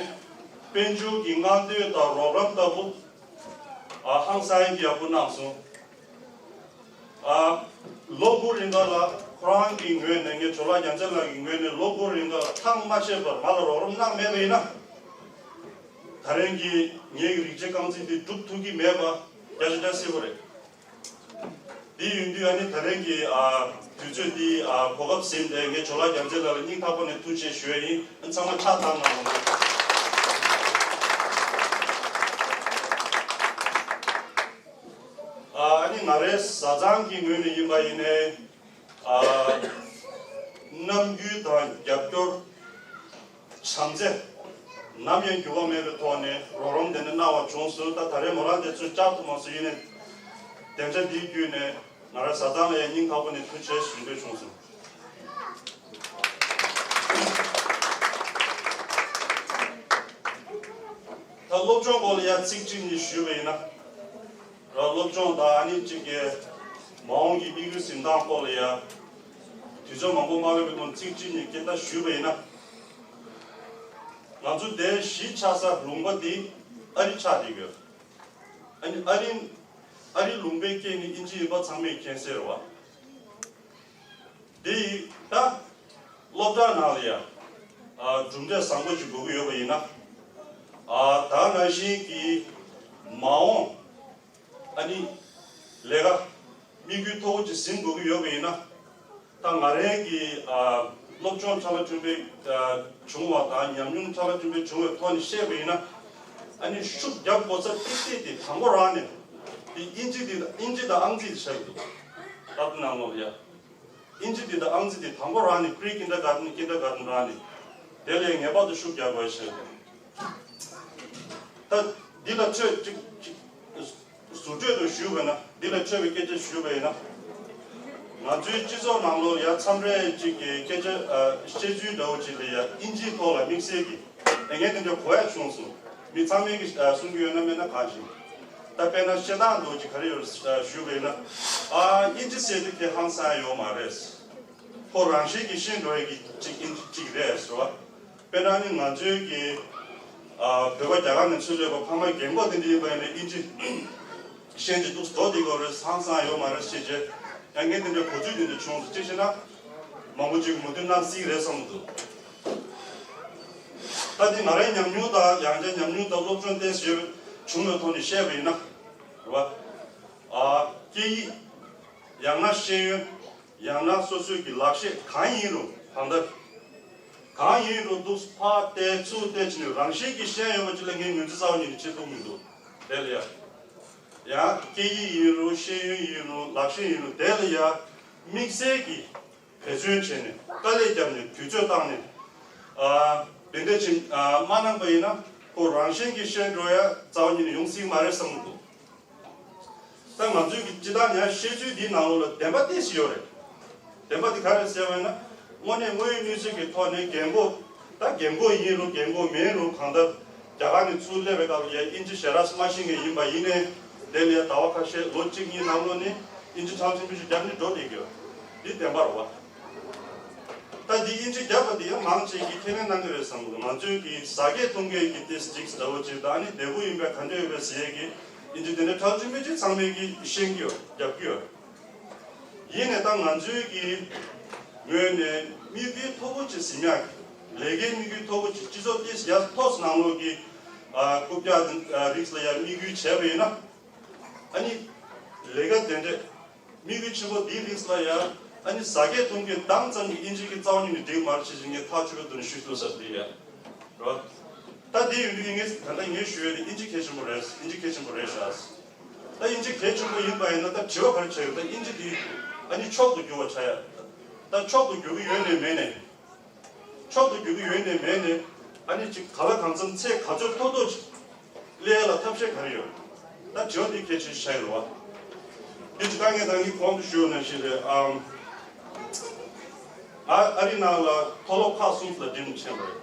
དཔལ་འབྱོར་གྱི་མངའ་སྡོད་དང་རོགས་རམ་ལྟ་བུ་ཨ་ཧང་སང་ཡག་པོ་གནང་སོང་། ཨ་ལོ་དགུ་རིང་ག་ལ་ཁོ་རང་གི་ངོས་ནས་ངའི་ཇོ་ལགས་རྒྱལ་མཚན་ལགས་ཀྱི་ངོས་ནས་ལོ་དགུ་རིང་ག་ལ་ཐག་མ་ཆད་པར་ང་ལ་རོགས་རམ་གནང་མེད་པ་ཡིན་ན། ད་རིང་གི་ངེད་ཀྱི་རིགས་གཅིག་རྐང་འཛིན་འདི་སྒྲུབ་ཐུབ་ཀྱི་མེད་པ་བརྒྱ་ཆ་བརྒྱ་གསལ་པོ་རེད། འདི་ཡིན་དུས་ཨ་ནི་ད་རིང་གི་ཨ་དུས་ཚོད་འདི་ཨ་གོ་སྐབས་ཟིན་ཏེ་ངས་ཇོ་ལགས་རྒྱལ་མཚན་ལགས་ལ་སྙིང་ཐག་པ་ནས་ཐུགས་རྗེ་ཆེ་ཞུ་ཡ་ཡིན། ཨ་ཚང་མ་ཕྱག་བཏང་གནང་རོགས། ཨ་ནི་ང་རའི་བཟའ་ཚང་གི་ངོས་ནས་ཡིན་པ་ཡིན་ནའི་ཨ་ རྣམ་འགྱུར་དང་རྒྱབ་སྐྱོར། བྱམས་བརྩེ། ནམ་ཡང་འགྱུར་བ་མེད་པའི་ཐོག་ནས་རོགས་རམ་དེ་འདྲ་གནང་བ་བྱུང་སོང་། ད་ད་རེས་མོ་རང་དེ་ཚོས་བཅར་ཐུབ་མ་སོང་། ཡིན་ནའི་བདེ་འཇགས་འདིའི་བརྒྱུད་ནས་ང་རང་བཟའ་ཚང་ལ་ཡང་སྙིང་ཐག་པ་ནས་ཐུགས་རྗེ་ཆེ་ཞུ་འདོད་བྱུང་སོང་། ད་སློབ་སྦྱོང་སྐོར་ལ་ཡང་ཚིག་གཅིག་གཉིས་ཞུས་པ་ཡིན་ན། ར་སློབ་སྦྱོང་དང་ཨ་ནི་གཅིག་གི་མ་འོངས་ཀྱི་དམིགས་ཡུལ་འཛིན་སྟངས་སྐོར་ལ་ཡང་དུས་ཚོད་མང་པོ་མ་ལོན་པའི་སྒང་ཚིག་གཅིག་གཉིས་སྐད་ཆ་ཞུས་པ་ཡིན་ན། ང་ཚོ་དེ་གཞིས་ཆགས་ས་ལུང་པ་འདི་ཨ་རི་ཆགས་བསྡད་ཡོད། ཨ་ནི་ཨ་རི་ཨ་རི་ལུང་པའི་སྐད་ནི་ཨིན་ཇི་ཡིན་པ་ཚང་མས་མཁྱེན་གསལ་རེད་བ། དེ་ཡིས་ད་སློབ་གྲྭ་ནང་ལ་ཡང་གྲུབ་འབྲས་བཟང་པོ་ཞིག་དགོས་ཀྱི་ཡོད་པ་ཡིན་ན། ད་ནང་བཞིན་གྱི་མ་འོངས་ཨ་ནི་ལས་ཀ་དམིགས་ཡུལ་མཐོ་པོ་ཅིག་ཟིན་དགོས་ཀྱི་ཡོད་པ་ཡིན་ན། ད་ང་རང་གི་སློབ་སྦྱོང་ཁྲ་ལ་ཐུན་པའི་བྱུང་བ་དང་ཉམས་མྱོང་ཁྲ་ལ་ཐུན་པའི་བྱུང་བའི་ཐོག་ནས་བཤད་པ་ཡིན་ན། ཨ་ནི་ཤུགས་རྒྱབ་དགོས་ས་ཏིག་ཏིག་དེ་དང་པོ་རང་ནས་དེ་ཨིན་ཇི་དེ་ཨིན་ཇི་དང་ཨང་རྩིས་དེ་བྱ་གི་འདུག་སློབ་གྲྭ་ནང་ལོགས་ལ་ཡ། ཨིན་ཇི་འདི་དང་ཨང་རྩིས་འདི་དང་པོ་རང་ནས་པི་རི་ཀིན་ཌར་གྷར་ཌན་ཀིན་ཌར་གྷར་ཌན་རང་ནས་དེ་ལས་ངེས་པར་དུ་ཤུགས་རྒྱག་དགོས་ཞེས། ད་འདི་ལ་ཆོས་ཅིག་ཅིག་ཟུར་གྲོས་དུ་ཞུས་པ་ན། འདི་ལ་ཆོས་པའི་སྐད་ཆ་ཞུས་པ་ཡིན་ན། ང་ཚོའི་སྤྱི་ཚོགས་ནང་ལོགས་ཡ་མཚམས་རེ་ཅིག་གི་སྐད་ཆ་ཨ་བཤད་ཚུལ་འདྲ་བོ་ཅིག་ལ་ཡ་ཨིན་ཇིའི་ཐོག་ལ་དམིགས་བསལ་གྱི་ཨེ་ངས་དེ་འདྲ་གོ་ཡ་བྱུང་སོང་། མི་ཚང་མས་ཀྱི་ཨ་གསུང་གི་ཡོད་ན་མེད་ན་གང་ཞིག་ད་དཔེར་ན་བཤད་སྟངས་འདྲ་བོ་ཅིག་ག་རེ་ཡོད་ཞུས་པ་ཡིན་ན། ཨ་ཨིན་ཇི་ཟེར་དུས་དེ་ཧང་སང་ཡོད་མ་རེད། ཁོ་རང་བཞིན་གྱིས་ཤེས་འགྲོ་ཡ་གི་ཅིག་ཨིན་ཅིག་རེད་ཟེར་བ། དཔེར་ན་ནི་ང་ཚོའི་གི་ཨ་བོད་པ་རྒྱ་གར་ནས་ཚུར་སླེབས་པ་ཕ་མ་རྒན་གོག་དེ་འདྲ་ཡིན་པ་ཡིན་ན་ཨིན་ཇི་ཤེས་ཀྱི་འདུག་སྡོད་དེ་གོ་རེད། ཧང་སང་ཡོད་མ་རེད་ཟེར་བྱས་ཡང་ངས་དེ་འདྲ་གོ་ཚུལ་དེ་འདྲ་བྱུང་སོང་། གཅིག་བྱས་ན་མང་པོ་ཅིག་མོས་མཐུན་གནང་སྲིད་རེད་བསམ་གྱི་འདུག་ད་དེ་ང་རའི་ཉམས་མྱོང་དང་ཡང་བསྐྱར་ཉམས་མྱོང་དང་སློབ་སྦྱོང་ཏོག་ཙམ་ཡོད་བྱུང་བའི་ཐོག་ནས་བཤད་པ་ཡིན་ན་རེད་བ། ཨ་སྐད་ཡིག་ཡང་ན་ཤེས་ཡོན། ཡང་ན་སོ་སོའི་གི་ལག་ཤེས་གང་ཡིན་རུང་། གང་ལྟར་གང་ཡིན་རུང་འདུག་ཕར་བལྟས་ཚུར་བལྟས་བྱས་ནས་རང་བཞིན་གྱིས་ཤེས་ཡོད་པ་ཅིག་ལ་ངས་ངོས་འཛིན་རྩ་བ་ཉིད་ནས་བྱེད་ཐུབ་མི་འདུག་དེ་ལ་ཡ། ཡང་སྐད་ཡིག་ཡིན་རུང་ཤེས་ཡོན་ཡིན་རུང་ལག་ཤེས་ཡིན་རུང་དེ་ལ་ཡ་དམིགས་བསལ་གྱི་འབད་བརྩོན་བྱས་ནས་དཀའ་ལས་བརྒྱབ་ནས་དུས་ཚོད་བཏང་ནས་ཨ་དེ་འདྲ་ཅིག་ཨ་མ་གནང་པ་ཡིན་ན་ཁོ་རང་བཞིན་གྱིས་ཤེས་འགྲོ་ཡ་རྩ་བ་ཉིད་ནས་ཡོང་སྲིད་མ་རེད་བསམ་གྱི་འདུག་ད་ང་ཚོའི་གི་སྤྱི་བཏང་ཡང་བཤད་ཚུལ་འདིའི་ནང་ལོགས་ལ་བདེན་པ་ཏོག་ཙམ་ཡོད་རེད། བདེན་པ་འདི་ག་རེ་ཟེར་བ་ཡིན་ན། དངོས་གནས་དངོས་ཡོད་གནས་ཚུལ་གྱི་ཐོག་ནས་རྒན་གོག་ད་རྒན་གོག་ཡིན་རུང་རྒན་གོག་མིན་རུང་གང་ལྟར་རྒྱ་གར་ནས་ཚུར་སླེབས་པའི་སྐབས་ལ་ཡ་ཨིན་ཇི་ཞེ་དྲག་མ་ཤེས་མཁན་ཡིན་པ་ཡིན་ནའི་དེ་ལ་ཡ་ཟླ་བ་ཁ་ཤས་ལོ་གཅིག་གཉིས་ནང་ལོགས་ནས་ཨིན་ཇི་ཁྲག་ཆེན་པོ་ཞིག་རྒྱབ་ནས་འགྲོ་བསྡད་ཀྱི་ཡོད། འདི་བདེན་པ་རེད་བ། ད་འདི་ཨིན་ཇི་རྒྱབ་པ་འདི་ཡང་མང་ཆེ་གིས་ཁས་ལེན་གནང་གི་རེད་བསམ་གི་འདུག་ང་ཚོའི་གི་ཟ་སྐད་འཐུང་སྐད་ཀྱི་ཏོག་ཙམ་འདྲ་བོ་ཅིག་དང་ཨ་ནི་བདེ་པོ་ཡིན་པས་ག་འདྲ་ཡོད་པས་ཟེར་ཡས་ཀྱི་ཨིན་ཇི་དེ་འདྲ་ཁྲག་ཆེན་པོ་ཅིག་ཚང་མས་ཀྱིས་ཤེས་ཀྱི་ཡོད། རྒྱབ་ཀྱི་ཡོད། ཡིན་ནའི་ད་ང་ཚོའི་གི་ངོས་ནས་དམིགས་ཡུལ་མཐོ་པོ་ཅིག་ཟིན་ཡག་གི་ལས་ཀའི་དམིགས་ཡུལ་མཐོ་པོ་ཅིག་སྤྱི་ཚོགས་ཏོག་ཙམ་ཡར་ཐོག་ནང་ལོགས་ཀྱི་ཨ་རྐུབ་བཀྱག་དེ་རིགས་ལ་ཡར་དམིགས་ཡུལ་བྱས་པ་ཡིན་ན། ཨ་ནི་ལས་ཀ་དེ་འདྲས་དམིགས་ཡུལ་ཆེན་པོ་འདིའི་རིགས་ལ་ཡང་ཨ་ནི་ཟ་སྐད་འཐུང་སྐད་དང་ཙམ་གྱི་ཨིན་ཇི་གི་རྩ་བ་ཉིད་ནས་འགྲིག་མ་རེད་ཅེས་ངས་ཐག་ཆོད་པའི་ཐོག་ནས་ཞུ་ཐུབ་ས་འདི་ཡ། རོ། ད་འདི་ཡོད་དུས་ངས་ད་ལྟ་ངས་ཞུ་ཡོད་དེ་ཨིན་ཇི་གལ་ཆེན་པོ་རེད། ཨིན་ཇི་གལ་ཆེན་པོ་རེད་ཤག་ད་ཨིན་ཇི་གལ་ཆེན་པོ་ཡིན་པ་ཡིན་ན་ད་དྲི་བ་ག་རེ་བྱས་ཡོད། ད་ཨིན་ཇི་འདི་ཨ་ནི་མཆོག་ཏུ་གྱུར་བ་ཆགས་ཡ། ད་མཆོག་ཏུ་གྱུར་གྱི་ཡོད་ནས་མེད་ནས། མཆོག་ཏུ་གྱུར་གྱི་ཡོད་ནས་མེད་ནས། ཨ་ནི་ཅིག་ག་ལ་གང་འཚམ་ཚད་ག་ཚོད་མཐོ་མཐོ་ཅིག་སླེབས་ཡ་ལ་ཐབས་ཤེས་ག་རེ་ཡོད། ད་དྲི་བ་འདི་གལ་ཆེ་ཤོས་རེད་བ། འདི་ཅིག་ད་ངས་ད་ངས་གོང་དུ་ཞུས་ནང་བཞིན་རེད་ཨང་། ང་ཨ་རི་ནང་ལ་མཐོ་སློབ་ཁག་གསུམ་ལ་འགྲིམས་ཕྱིན་པ་རེད།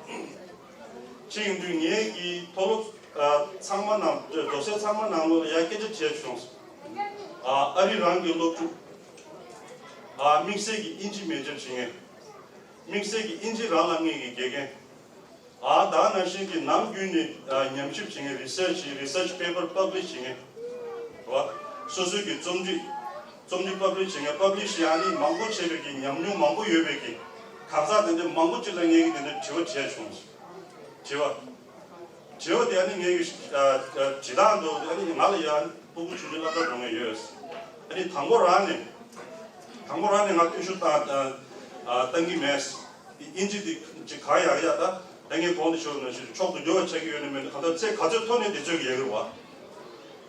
ཕྱིན་ཡོང་དུས་ངའི་གི་མཐོ་སློབ་ཨ་ཚང་མ་ནང་འགྲོ་སའི་ཚང་མ་ནང་ལོགས་ལ་ཡ་སྐད་ཆ་དྲིས་བྱུང་སོང་། ཨ་ཨ་རི་རང་གི་སློབ་ཕྲུག་ཨ་དམིགས་བསལ་གྱི་ཨིན་ཇི་མེ་ཇར་བྱེད་མཁན། དམིགས་བསལ་གྱི་ཨིན་ཇི་རང་ལ་དངོས་ཀྱི་དགེ་རྒན། ཨ་ད་ནང་བཞིན་གྱི་ནམ་རྒྱུན་ནས་ཨ་ཉམས་ཞིབ་བྱེད་མཁན། རི་སར་ཆི་རི་སར་ཆི་པེ་པར་པབ་ལི་ཤི་བྱེད་མཁན། རེད་བ། སོ་སོའི་གི་རྩོམ་སྒྲིག་རྩོམ་སྒྲིག་པབ་ལི་ཤི་བྱེད་མཁན། པབ་ལི་ཤི་ཨ་ནི་མང་པོ་བྱས་པའི་གི་ཉམས་མྱོང་མང་པོ་ཡོད་པའི་གི་གང་ཟག་དེ་འདྲ་མང་པོ་ཅིག་ལ་ངས་གི་དེ་འདྲ་དྲི་བ་དྲིས་བྱུང་། དྲི་བ། དྲི་བ་དེ་ཨ་ནི་ངའི་ཨ་ཨ་དྲི་སྟངས་དེ་ཨ་ནི་ང་ལ་ཡང་སྤུ་གུ་ཆུང་ཆུང་སློབ་གྲྭ་འགྲོ་མཁན་ཡོད། ཨ་ནི་དང་པོ་རང་ནས་དང་པོ་རང་ནས་ང་སྐད་ཤུགས་བཏང་ཨ་ཨ་བཏང་གི་མེད། ཨིན་ཇི་དེ་ཅིག་གང་ཡག་ཡག་ད་ད་ངས་གོང་དུ་ཞུས་པ་ནང་བཞིན་མཆོག་ཏུ་གྱུར་པ་ཆགས་ཀྱི་ཡོད་ནི་མེད་ནི་གང་ལྟར་ཚད་ག་ཚོད་མཐོ་ནས་དེ་ཚོད་ཀྱི་ཡག་གི་རེད་བ།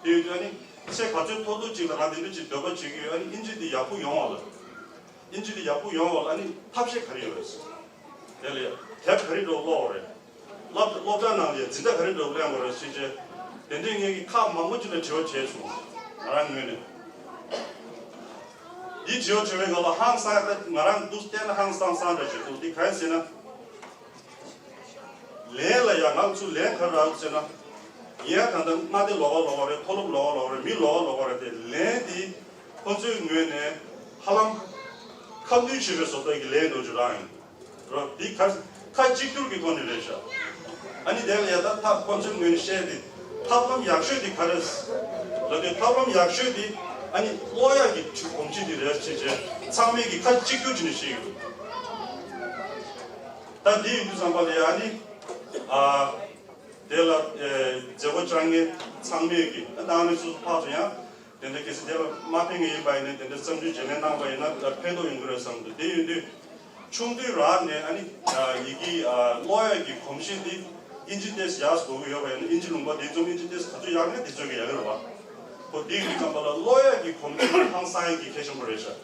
དེ་ཡོད་དུས་ཨ་ནི་ཚད་ག་ཚོད་མཐོ་མཐོ་ཅིག་ལ་ང་དེ་འདྲ་ཅིག་འདོད་པ་བྱེད་ཀྱི་ཡོད། ཨ་ནི་ཨིན་ཇི་དེ་ཡག་པོ་ཡོང་བ་ལ། ཨིན་ཇི་དེ་ཡག་པོ་ཡོང་བ་ལ་ཨ་ནི་ཐབས་ཤེས་ག་རེ་ཡོད་རེད། དེ་ལ་དེབ་ག་རེ་འདྲ་ཀློག་དགོས་རེད། སློབ་སློབ་གྲྭ་ནང་ལ་འཛིན་གྲྭ་ག་རེ་འདྲ་གླེང་དགོས་རེད་ཟེར་བྱས། དེ་འདྲའི་ངེད་ཀྱི་ཁག་མང་པོ་ཅིག་ལ་དྲི་བ་བྱས་བྱུང་། ང་རང་ངོས་ནས། འདི་དྲི་བ་དྲི་བའི་སྐབས་ལ་ཧང་སང་ཡ། ད་ང་རང་འདུག་བལྟས་ན་ཧང་སང་སང་འདྲ་ཞིག་འདུག་འདི་གང་ཡིན་ཟེར་ན། ལན་ལ་ཡང་ང་ཚོ་ལན་ག་རེ་རག་ཟེར་ན། ཡིན་ཡང་ད་ལྟ་མངའ་སྡེ་ལོགས་ཀ་ལོགས་ཀ་རེད། མཐོ་སློབ་ལོགས་ཀ་ལོགས་ཀ་རེད། མི་ལོགས་ཀ་ལོགས་ཀ་རེད་དེ། ལན་འདི་ཁོ་ཚོའི་ངོས་ནས་ཧ་ལམ་ཁ་མདུན་བྱེད་པའི་བཟོ་ལྟ་གི་ལན་འདྲ་ཅིག་རག་ཡིན། རོ། འདི་ཁ་ཁ་གཅིག་གྱུར་གྱི་ཐོག་ནས་རེད་ཤག་ཨ་ནི་དེ་ལ་ཡ་ད་ཐབས་ཁོ་ཚོའི་ངོས་ནས་བཤད་དེ། ཐབས་ལམ་ཡག་ཤོས་དེ་ག་རེ་ལབ་དུས། ཐབས་ལམ་ཡག་ཤོས་དེ་ཨ་ནི་ཀློག་ཡག་གི་གོམས་གཤིས་དེ་རེད་ཅེས་བྱས། ཚང་མས་ཀྱི་ཁ་གཅིག་གྱུར་བྱས་ནས་བཤད་ཡོད། ད་འདི་ཡིན་དུས་ཙམ་པ་ལ་ཡ་ཨ་ནི་ཨ་དེ་ལ་ཨེ་མཛད་སྒོ་བཅར་མཁན་ཚང་མས་ཀྱི་ད་ནང་ནས་སོ་སོ་ཕར་ཚུར་ཡང་། དེ་འདྲ་གལ་སྲིད་དེ་ལ་མ་ཕན་གྱི་ཡིན་པ་ཡིན་ན། དེ་འདྲ་བརྩམས་ཆོས་བརྗེ་ལེན་གནང་པ་ཡིན་ན་ད་ཕན་ཐོགས་ཡོང་གི་རེད་བསམ་འདུག་དེ་ཡིན་དུས་ཆུང་དུས་རང་ནས་ཨ་ནི་ཡི་གེ་ཀློག་ཡག་གི་གོམས་གཤིས་འདི་ཨིན་ཇི་ཏོག་ཙམ་ཡག་ཙམ་དགོས་ཀྱི་ཡོད་པ་ཡིན་ན། ཨིན་ཇི་ལུང་པ་འདི་ཙམ་ཨིན་ཇི་ཏོག་ཙམ་ག་ཚོད་ཡག་ན་དེ་ཚོད་ཀྱི་ཡག་གི་རེད་བ། ཁོ་འདི་ཡིན་དུས་ཙམ་པ་ལ་ཀློག་ཡག་གི་གོམས་གཤིས་ཧང་སང་ཡག་གི་གལ་ཆེན་པོ་རེད་ཤག་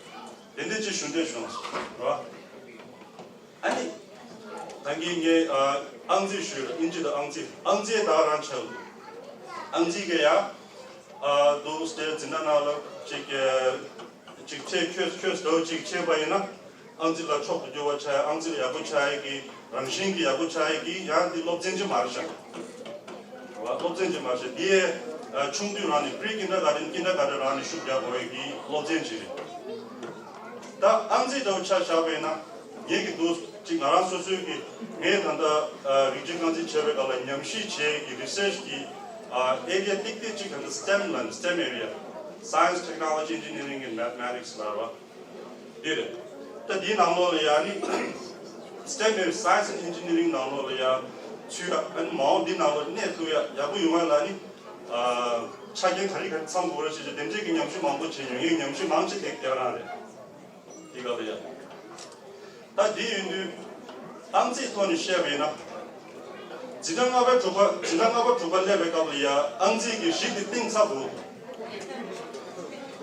དེ་འདྲ་ཅིག་ཞུ་འདོད་བྱུང་སོང་རེད་བ། ཨ་ནི། ད་གིན་ངས་ཨ་ཨང་རྩིས་ཞུས་ར། ཨིན་ཇི་དང་ཨང་རྩིས། ཨང་རྩིས་ད་རང་ཆགས་འདུག་ཨང་རྩིས་ཀྱི་ཡ། ཨ་འདུག་སྟེ་འཛིན་གྲྭ་ནང་ལ་ཅིག་ཅིག་ཁྱེད་ཁྱོད་ཁྱོད་ཟླ་བ་གཅིག་ཕྱིན་པ་ཡིན་ན། ཨང་རྩིས་ལ་མཆོག་ཏུ་གྱུར་པ་ཆགས་ཡ། ཨང་རྩིས་ལ་ཡག་པོ་ཆགས་ཡ་གི་རང་བཞིན་གྱི་ཡག་པོ་ཆགས་ཡ་གི་ཡང་འདི་སློབ་ཚན་ཅིག་མ་རེད་ཤག་སློབ་ཚན་ཅིག་མ་རེད་ཤག་འདི་ཨ་ཆུང་དུས་རང་ནས་པི་རི་ཀིན་ཌར་གྷར་ཌེན། ཀིན་ཌར་གྷར་ཌེན་རང་ནས་ཤུགས་རྒྱག་དགོས་ཡ་གི་སློབ་ཚན་ཅིག་རེད། ད་ཨང་རྩིས་འདྲ་བོ་ཆ་བཞག་པ་ཡིན་ན། ངེད་ཀྱི་འདུག་ཅིག་ང་རང་སོ་སོའི་གི། ངས་ད་ལྟ་ཨ་རིགས་རྒྱུད་རྐང་འཛིན་བྱས་པའི་སྐབས་ལ་ཉམས་ཞིབ་བྱས་ཀྱི་རི་སར་ཆི་གི་ཨ་ཨེ་རི་ཡ་ཏིག་ཏིག་ཅིག་ད་ལྟ་སི་ཊེམ་ལབ། སི་ཊེམ་ཨེ་རི་ཡ། Science, Technology, Engineering and Mathematics ལབ་རེད་བ། འདི་རེད། ད་འདིའི་ནང་ལོགས་ལ་ཡ་ནི་སི་ཊེམ་ཨེ་རི་ཡ། Science and Engineering ནང་ལོགས་ལ་ཡ་ཚུད་ཡ། ཨ་ནི་མ་འོངས་འདི་ནང་ལོགས་གནས་ཐུབ་ཡ་ཡག་པོ་ཡོང་ཡ་ལ་ནི་ཨ་ཆ་རྐྱེན་ག་རེ་ག་རེ་ཚང་དགོས་རེད་ཅེས་བྱས། དེ་འདྲས་ཀྱི་ཉམས་ཞིབ་མང་པོ་བྱས་མྱོང་། ངས་ཉམས་ཞིབ་མང་ཆེ་དེ་དེ་ག་རང་རེད། འདི་ག་ལ་ཡ། ད་འདི་ཡིན་དུས་ཨང་རྩིས་ཐོག་ནས་བཤད་པ་ཡིན་ན། འཛིན་གྲྭ་ལྔ་པ་དྲུག་པ། འཛིན་གྲྭ་ལྔ་པ་དྲུག་པ་སླེབས་པའི་སྐབས་ལ་ཡ་ཨང་རྩིས་ཀྱི་གཞི་དེ་བཏིང་ཚར་དགོས་འདུག་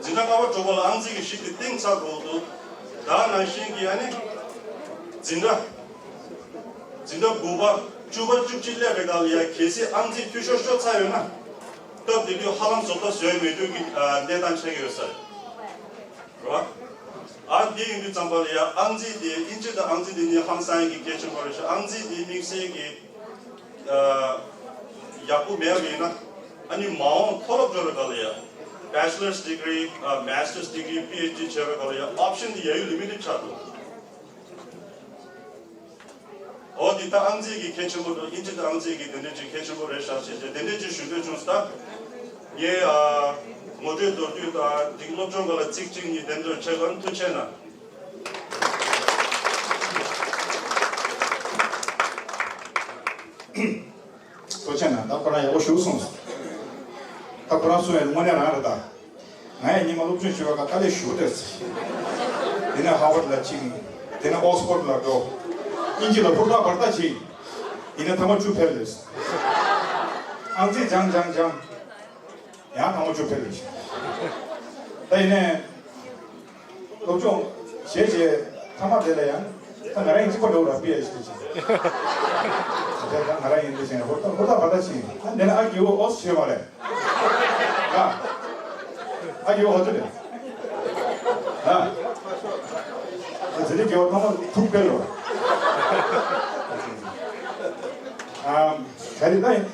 འཛིན་གྲྭ་ལྔ་པ་དྲུག་པ་ལ་ཨང་རྩིས་ཀྱི་གཞི་དེ་བཏིང་ཚར་དགོས་འདུག་ད་ནང་བཞིན་གྱི་ཨ་ནི་འཛིན་གྲྭ། འཛིན་གྲྭ་དགུ་པ། བཅུ་པ། བཅུ་གཅིག་སླེབས་པའི་སྐབས་ལ་ཡ་གལ་སྲིད་ཨང་རྩིས་འཐུས་ཤོར་ཤོར་ཚར་ཡོད་ན། སྐབས་དེ་དུས་ཧ་ལམ་བཟོ་ལྟ་བཟོས་མེད་རྒྱུ་གི་ཨ་གནས་སྟངས་ཆགས་ཀྱི་ཡོད་ས་རེད། རེད་བ། ཨ་འདི་ཡིན་དུས་ཙམ་པ་ལ་ཡ་ཨང་རྩིས་དེ། ཨིན་ཇི་དང་ཨང་རྩིས་དེ་གཉིས་ཧང་སང་ཡ་གི་གལ་ཆེན་པོ་རེད་ཤག་ཨང་རྩིས་དེ་དམིགས་བསལ་གྱི་ཨ་ཡག་པོ་མེད་པ་ཡིན་ན། ཨ་ནི་མ་འོངས་མཐོ་སློབ་འགྲོ་བའི་སྐབས་ལ་ཡ་Bachelor's Degree, ཨ་Master's Degree, པི་ཨེཆ་ཌི་བྱས་པའི་སྐབས་ལ་ཡ་ཨོབ་ཤན་དེ་ཡ་ཡུལ་ལི་མི་ཊེཌ་ཆགས་འདུག་འོ་འདི་ད་ཨང་རྩིས་ཀྱི་གལ་ཆེན་པོ་འདུག་ཨིན་ཇི་དང་ཨང་རྩིས་ཀྱི་དེ་འདྲ་ཅིག་གལ་ཆེན་པོ་རེད་ཤག་ཅེས་བྱས། དེ་འདྲ་ཅིག་ཞུ་འདོད་བྱུང་སོང་། ད་ངས་ཨ་ངོ་སྤྲོད་མདོར་བསྡུས་དང་འདི་སློབ་སྦྱོང་སྐོར་ལ་ཚིག་གཅིག་གཉིས་དེ་འདྲ་བྱས་ལ་ཐུགས་རྗེ་གནང་། ཐུགས་རྗེ་གནང་། ད་ཁོ་རང་ཡག་པོ་ཞུ་སོང་། ད་ཁོ་རང་གསུང་ཡ་དངོས་གནས་རང་རེད་ད། ང་ཡང་སྔོན་མ་སློབ་སྦྱོང་བྱེད་པའི་སྐབས་དཀའ་ལས་ཞེ་པོ་ཐེབས་སོང་། དེ་ནས་ཧར་ཝརཌ་ལ་ཕྱིན། དེ་ནས་ཨོག་སི་ཕོརཌ་ལ་འགྲོ། དབྱིན་ཇི་ལ་ཧུར་ཐག་འབད་ཐག་བྱས། ཡིན་ན་ཐེངས་མ་བཅུ་ཕེལ་རེད། ཨང་རྩིས་སྦྱངས་སྦྱངས་སྦྱངས། ཡང་ཐེངས་མ་བཅུ་ཕེལ་རེད། ད་ཡིན་ནའི་སློབ་སྦྱོང་བྱས་བྱས་ཐ་མ་དེ་ལ་ཡང་ད་ང་རང་ཡིན་གཅིག་པ་འདྲ་བོ་ར་པི་ཨེཆ་ཌི་བྱས། ད་ང་རང་ཡིན་དེ་བྱས་ཧུར་ཐག་ཧུར་ཐག་འབད་ཐག་བྱས། ཨ་འདི་ནས་ཨ་རྒྱལ་པོ་ཨོ་སི་བྱས་མ་རེད། ཨ་ཨ་རྒྱལ་པོ་ཧོ་ཏུ་རེད། ཨ་ཨ་ཟེར་ཏེ་རྒྱལ་པོ་ཐ་མ་ཐུག་པས་ལོ། ཨ་ག་རེ་ད་ཡིན།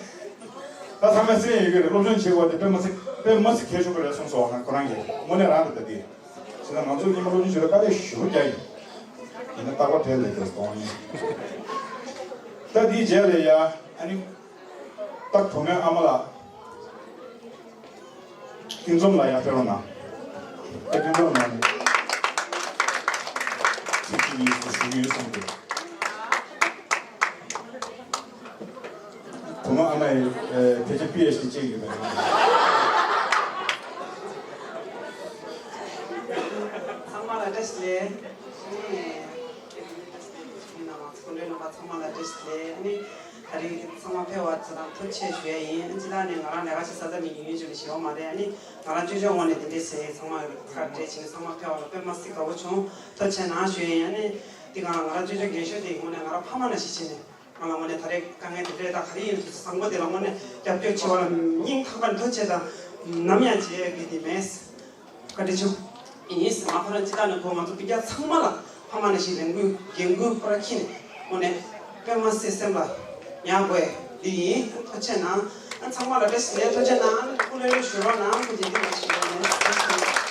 ད་ཚང་མས་སེམས་ཡོད་ཀྱི་རེད། སློབ་སྦྱོང་བྱེད་དགོས་དེ་དཔེ་མི་སྲིད་དཔེ་མི་སྲིད་གལ་ཆེན་པོ་རེད་གསུངས་སོང་ང་ཁོ་རང་གིས། དངོས་གནས་རང་རེད་ད་དེ། བྱས་ན་ང་ཚོ་སྔོན་མ་སློབ་སྦྱོང་བྱེད་སྐབས་དཀའ་ལས་ཞེ་པོ་རྒྱག་ཡིན། ཡིན་ན་རྟག་པར་དེ་ལས་དེ་གཏོང་ཡིན། ད་དེའི་རྗེས་ལ་ཡ་ཨ་ནི་ད་བུ་མོའི་ཨ་མ་ལགས། ཀུན་འཛོམས་ལགས་ཡར་ཕེབས་རོགས་གནང་། ད་ཀུན་འཛོམས་ལགས་ནི་ཚིག་གཅིག་གཉིས་ཤིག་ཞུ་གི་ཡོད་བསམ་གྱི། བུ་མོ་ཨ་མ་ཡིས་ཨེ་ཕལ་ཆེར་པི་ཨེཆ་ཌི་བྱེད་ཀྱི་ཡོད་པ་རེད། ཚང་མ་ལ་བཀྲ་ཤིས་བདེ་ལེགས། ཨ་ནི་སྐུ་མགྲོན་རྣམ་པ་ཚང་མ་ལ་བཀྲ་ཤིས་བདེ་ལེགས། ཨ་ནི། རིགས་ཚང་མ་ཕེབས་པ་ཚོ་དང་ཐུགས་རྗེ་ཆེ་ཞུ་ཡ་ཡིན། སྤྱིར་བཏང་ནས་ང་རང་ལས་ཀ་བྱེད་ས་ད་མི་ཉུང་ཉུང་ཅིག་ལས་ཞེ་པོ་མ་རེད། ཨ་ནི་ང་རང་ཅོ་ཅོའི་ངོས་ནས་དེ་འདྲས་ཟེར། ཚང་མ་ཁ་བྲལ་བྱས་ནས་ཚང་མ་ཕེབས་པ་ལ་དཔེ་མ་སྲིད་དགའ་པོ་བྱུང་། ཐུགས་རྗེ་གནང་ཞུ་ཡ་ཡིན། ཨ་ནི་འདི་ག་ང་རང་ཅོ་ཅོ་རྒན་ཤོས་དེའི་ངོས་ནས་ང་རང་ཕ་མ་ནང་བཞིན་བྱས་ནས། ང་ལ་དངོས་གནས་ད་རེས་དཀའ་ངལ་དེ་འདྲས་དང་ག་རེ་ཡིན་དུས་བཟང་པོ་དེ་ལ་དངོས་གནས་རྒྱབ་སྐྱོར་བྱེད་པ་ལ་སྙིང་ཐག་པ་ནས་ཐུགས་རྗེ་ཆེ་དང་། ནམ་ཡང་བརྗེད་ཡ་གི་དེ་མེད། བཀའ་དྲིན་ཆེ་ཡིན། ང་ཁོ་རང་སྤྱི་བཏང་ནས་ཁོ་ང་ཚོ་སྤུན་ཀྱག་ཚང་མ་ལ་ཕ་མ་ནང་བཞིན་ལས་འགུལ་འགན་འཁུར་ཁོ་རང་འཁྱེར་ནས་དངོས་གནས་དཔེ་མ་སྲིད་སེམས་ལ་ཉར་དགོས་འདི་ཡིན། ཐུགས་རྗེ་ཆེ་གནང་། ཚང་མ་ལ་བཀྲ་ཤིས་བདེ་ལེགས། ཐུགས་རྗེ་གནང་། སྐུ་ལས་ལོས་ཞུ་རོགས་གནང་། ཐུགས་རྗེ་ཆེ་གནང་།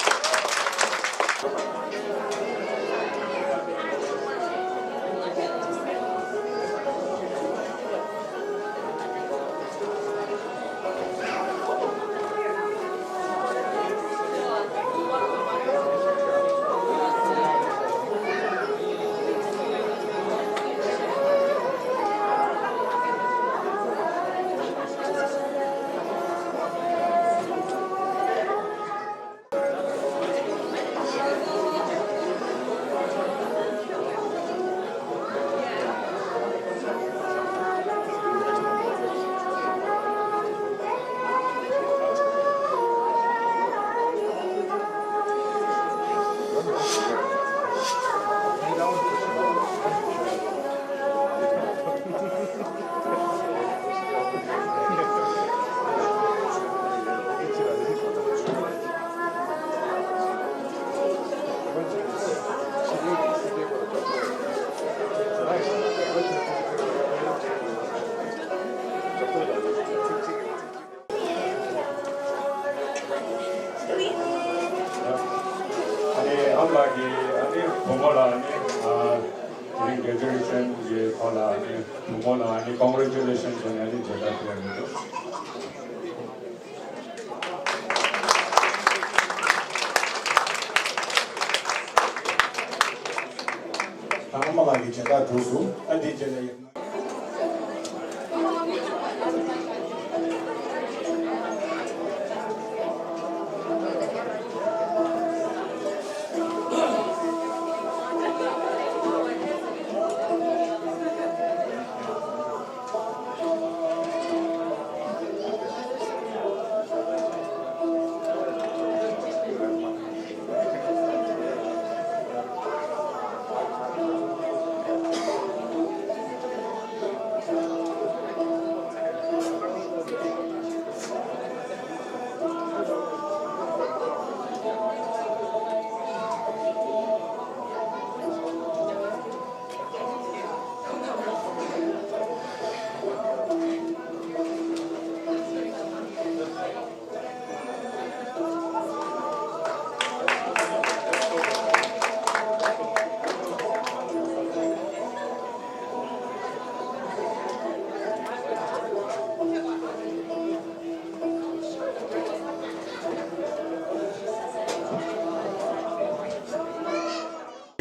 ཨ་ནི་ཨ་མ་གི་ཨ་ནི་བུ་མོ་ལ་ཨ་ནི་ཨ་ནི་གྷ་རེ་ཇུ་ཨེ་ཤན་གྱི་ཐོག་ལ་ཨ་ནི་བུ་མོ་ལ་ཨ་ནི་ཀོང་གྷ་རེ་ཇུ་ཨེ་ཤན་ཟེར་ནས་ཨ་ནི་མཇལ་དར་ཕུལ་ཡ་ཡོད་འདུག་ད་ཨ་མ་ལགས་ཀྱི་མཇལ་དར་གྲུབ་སོང་། ད་འདི་རྗེས་ལ་ཡིན།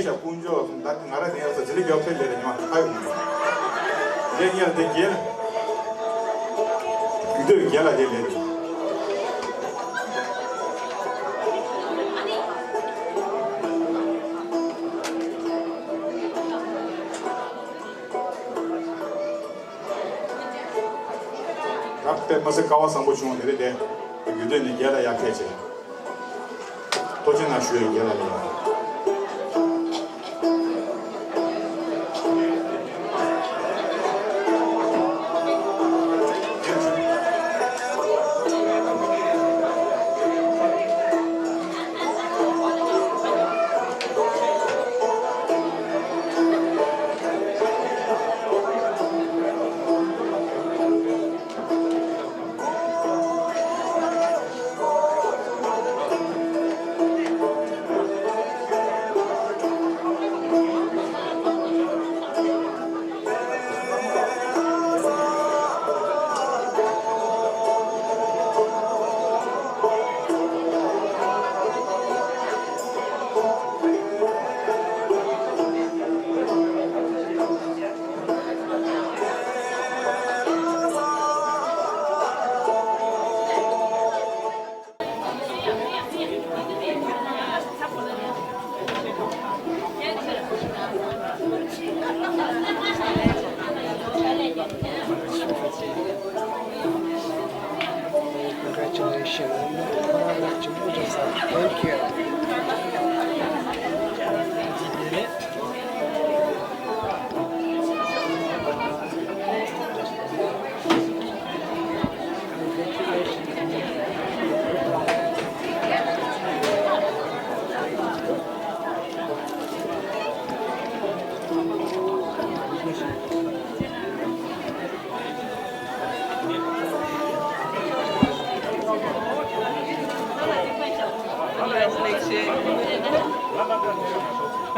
ཤ་ཀུན་སྤྱོད་ད་ང་ར་ནས་ཡར་ས་ཇི་ལི་རྒྱབ་ཕེ་ལེ་རེ་ཉོ་ཧ་ཡོང་། ལེ་ཉལ་དེ་རྒྱལ། འདོད་རྒྱལ་ལ་དེ་ལེ་རེ། རབ་དཔེ་མ་སྲིད་སྐལ་བ་བཟང་པོ་བྱུང་བ་དེ་རེད་དེ། རྒྱུ་འདོད་ནི་རྒྱལ་ལ་ཡར་ཕེབས་བྱས། ཐུགས་རྗེ་གནང་ཞུ་ཡི་རྒྱལ་ལ་ལ། ཡ་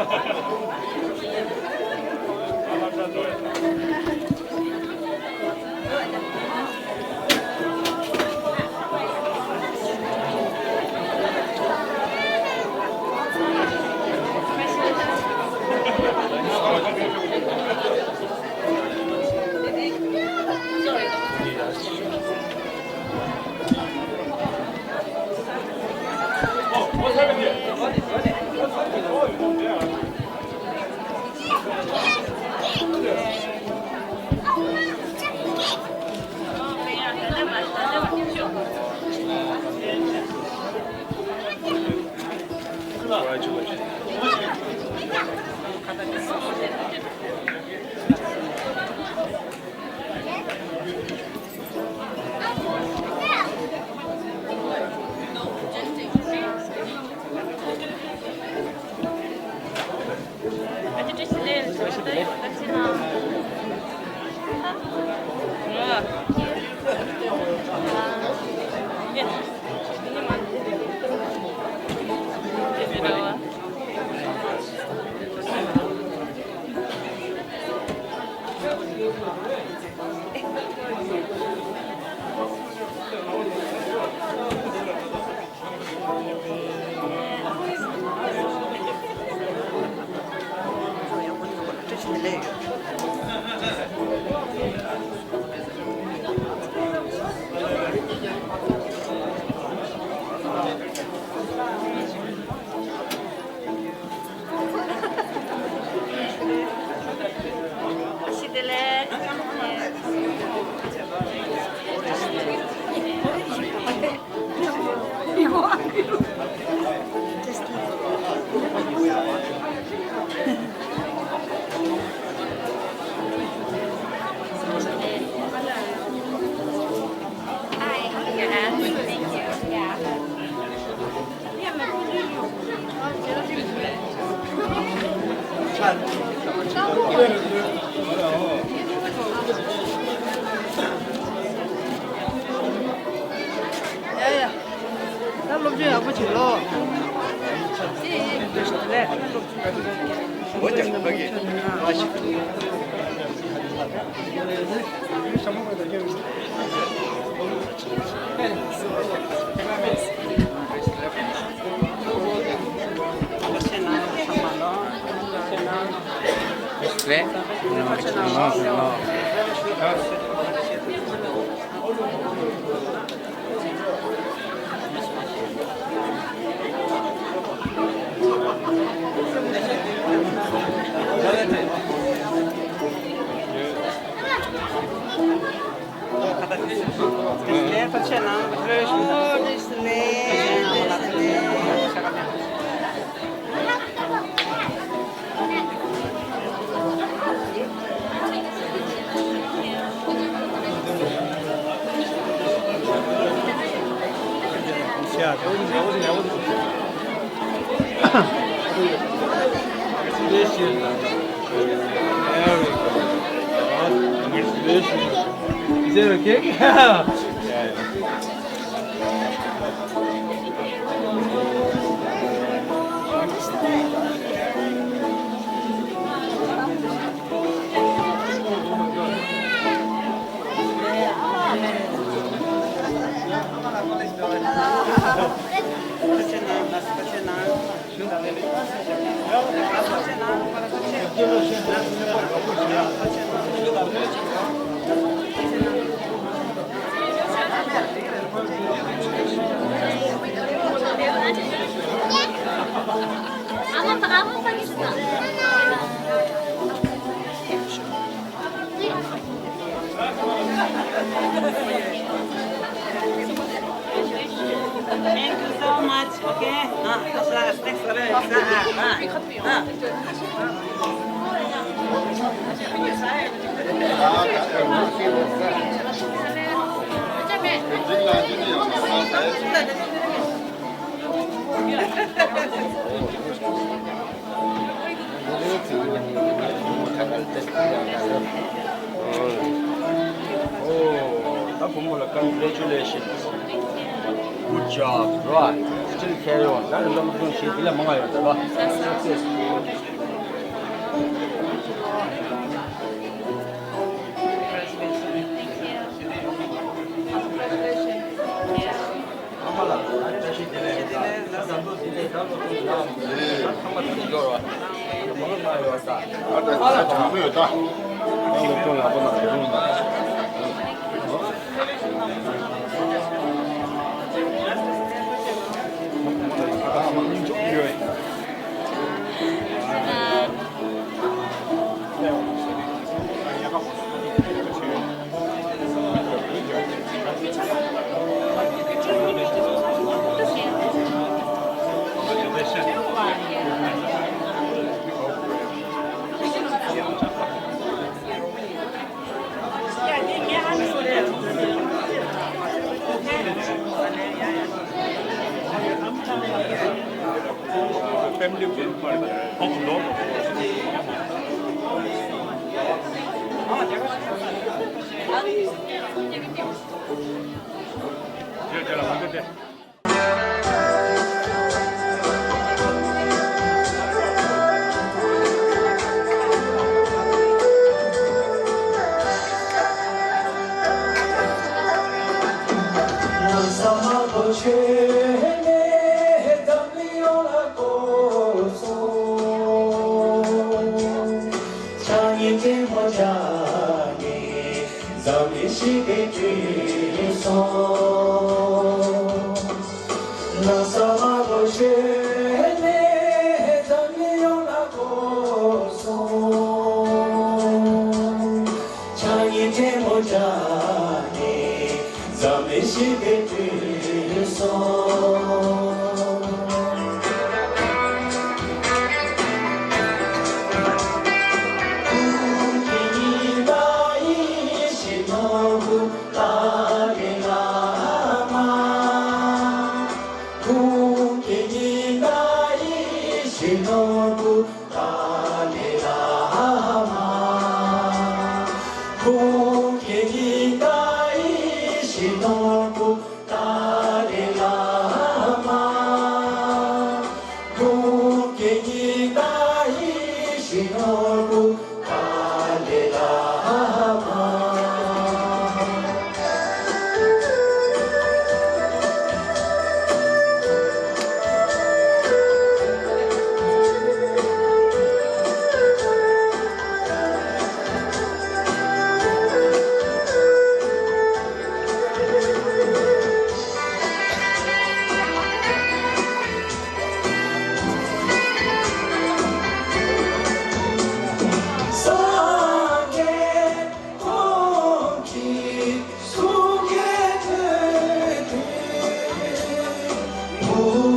ཡ། ད་སློབ་སྦྱོང་ཡག་པོ་བྱེད་ལོ། ལས། Is that okay? Yeah. Thank you so much. Okay. Ah, that's last. Next. Ah, ah, ah. Oh, ད་བུ་མོ་ལ་congratulations. Good job, right? Still carry on. ད་རེ་ལམ་སོང་ཞིག་འདི་ལ་མང་ང་ཡོད་ད་ར། ཡག་པོ་ཡོད་ད། ད་སློབ་སྦྱོང་ཡག་པོ་གནང་གི་འདུག་ད། ད་མང་ཉུང་ཆུང་ཡོད། འཛམ་གླིང་ཡོངས་ལ་སྐོར་སོང་། ཕྱག་གཉིས་ཐལ་མོ་སྦྱར་ནས་འཛམ་གླིང་ཞི་བདེ་བསྐྲུན་སོང་། ལམ་སང་མ་གཏོགས་ཞོན་ནས་འཛམ་གླིང་ཡོངས་ལ་སྐོར་སོང་། ཕྱག་གཉིས་ཐལ་མོ་སྦྱར་ནས་འཛམ་གླིང་ཞི་བདེ་བསྐྲུན་སོང་། ཀུན་མཁྱེན་ཉི་ཟླ་ཡེ་ཤེས་ནོར་བུ་ཏཱ་ལའི་བླ་མ། ཀུན་མཁྱེན་ཉི་ཟླ་ཡེ་ཤེས་ནོར་བུ་ཏཱ་ལའི་བླ་མ། ཀུན་མཁྱེན་ཉི་ཟླ་ཡེ་ཤེས་ནོར་བུ་ཏཱ་ལའི་བླ་མ། ཀུན་མཁྱེན་ཉི་ཟླ་ཡེ་ཤེས་ནོར་བུ་ཏཱ་ལའི་བླ་མ། སངས་རྒྱས་ཀུན་གྱི་གསུང་སྐད་ཐོས་ཏེ། སྡུག་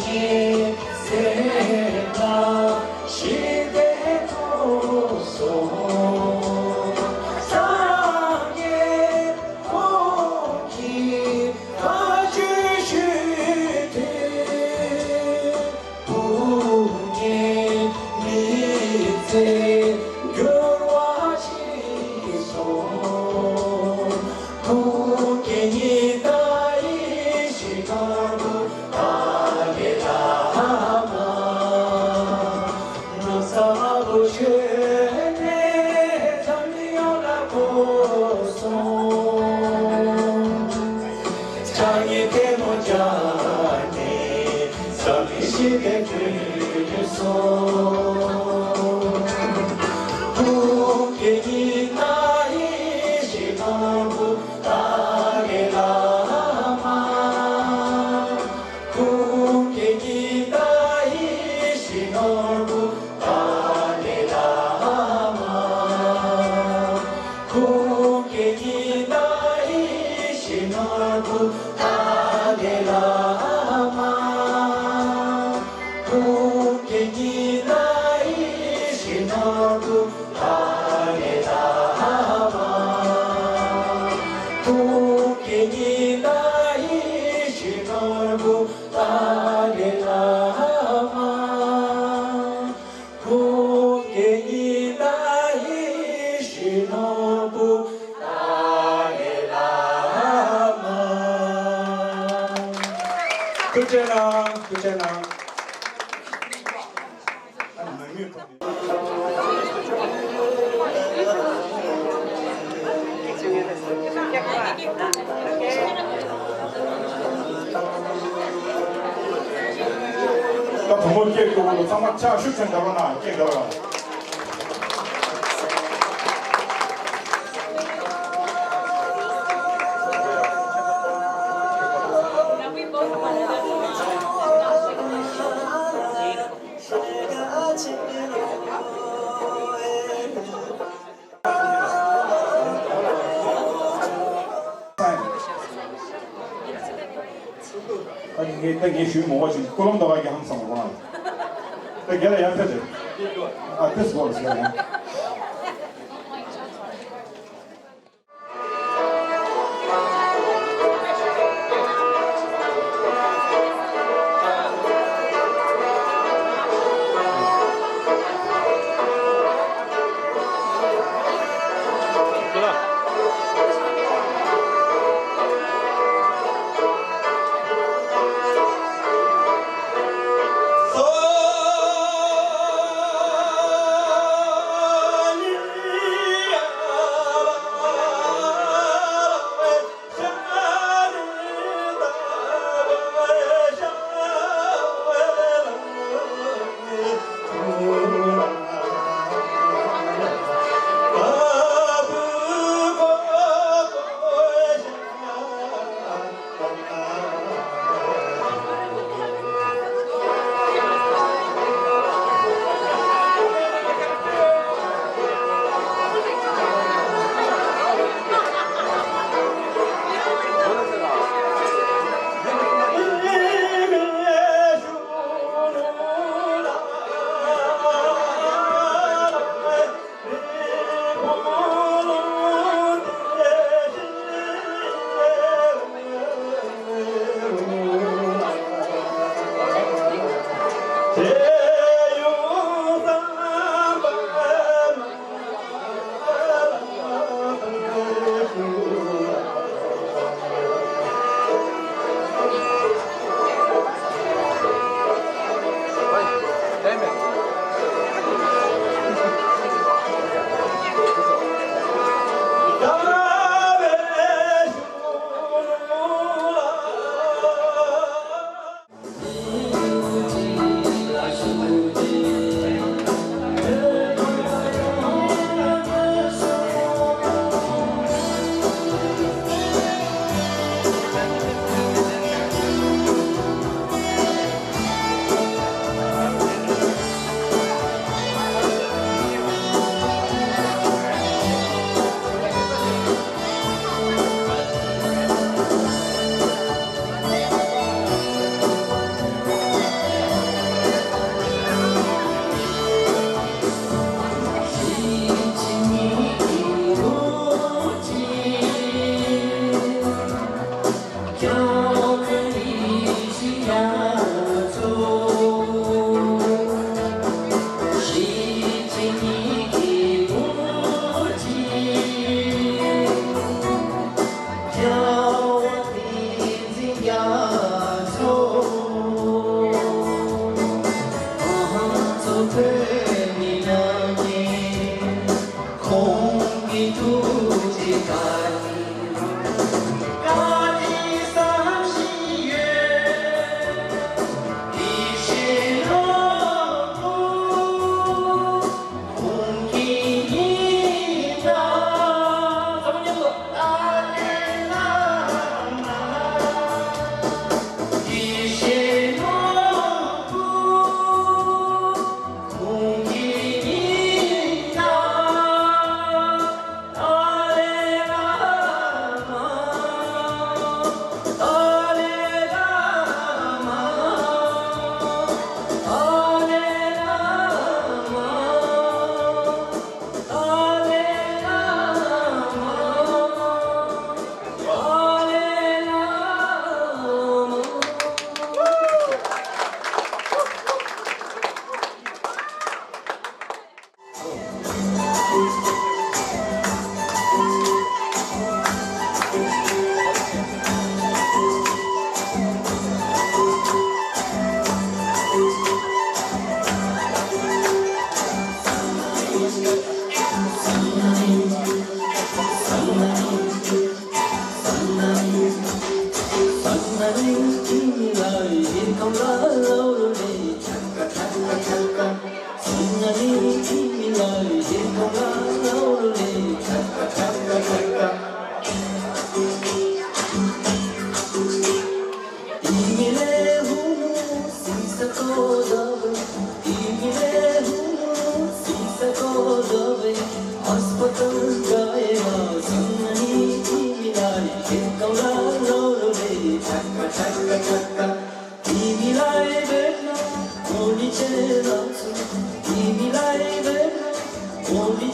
བསྔལ་སེལ་བ་ཞི་བདེ་ཐོབ་སོང་། སངས་རྒྱས་ཀུན་གྱིས་བཀའ་ཆོས་ཞུས་ཏེ། སྡུག་བསྔལ་མི་བཟད་འགྱུར་བ་ཕྱིན་སོང་། ཀུན་མཁྱེན་ཉི་ཟླ་ཡེ་ཤེས་ནོར་བུ་ཏཱ་ལའི་བླ་མ། ལམ་སང་མ་གཏོགས་ཞོན་ནས་འཛམ་གླིང་ཡོངས་ལ་སྐོར་སོང་། ཕྱག་གཉིས་ཐལ་མོ་སྦྱར་ནས་འཛམ་གླིང་ཞི་བདེ་བསྐྲུན་སོང་། ཀུན་མཁྱེན་ཉི་ཟླ་ཡེ་ཤེས་ནོར་བུ་ཏཱ་ལའི་བླ་མ། ཀུན་མཁྱེན་ཉི་ཟླ་ཡེ་ཤེས་ནོར་བུ་ཏཱ་ལའི་བླ་མ། ཀུན་མཁྱེན་ཉི་ཟླ་ཡེ་ཤེས་ནོར་བུ་ཏཱ་ལའི་བླ་མ། ཀུན་མཁྱེན་ཉི་ཟླ་ཡེ་ཤེས་ནོར་བུ་ཏཱ་ལའི་བླ་མ། ཀུན་མཁྱེན་ཉི་ཟླ་ཡེ་ཤེས་ནོར་བུ་ཏཱ་ལའི་བླ་མ། ཀུན་མཁྱེན་ཉི་ཟླ་ཡེ་ཤེས་ནོར་བུ་ཏཱ་ལའི་བླ་མ། ཐུགས་རྗེ་གནང་། ཐུགས་རྗེ་གནང་། ད་བུ་མོ་སྐྱེས་དགོས་པ་ཚང་མ་ཕྱག་ཤུགས་ཆེན་བརྡབ་རོགས་གནང་། སྐྱེས་དགོས་པ། ངས་ད་ངས་ཞུས་མོ་བ་ཞིག་ཀོ་ལོམ་དོ་ག་གི་ཧམ་སང་བ། ད་རྒྱ་ལ་ཡར་ཕེབས་རེད། ཨ་ཏེས་བོ་ལ་སི་ཡ།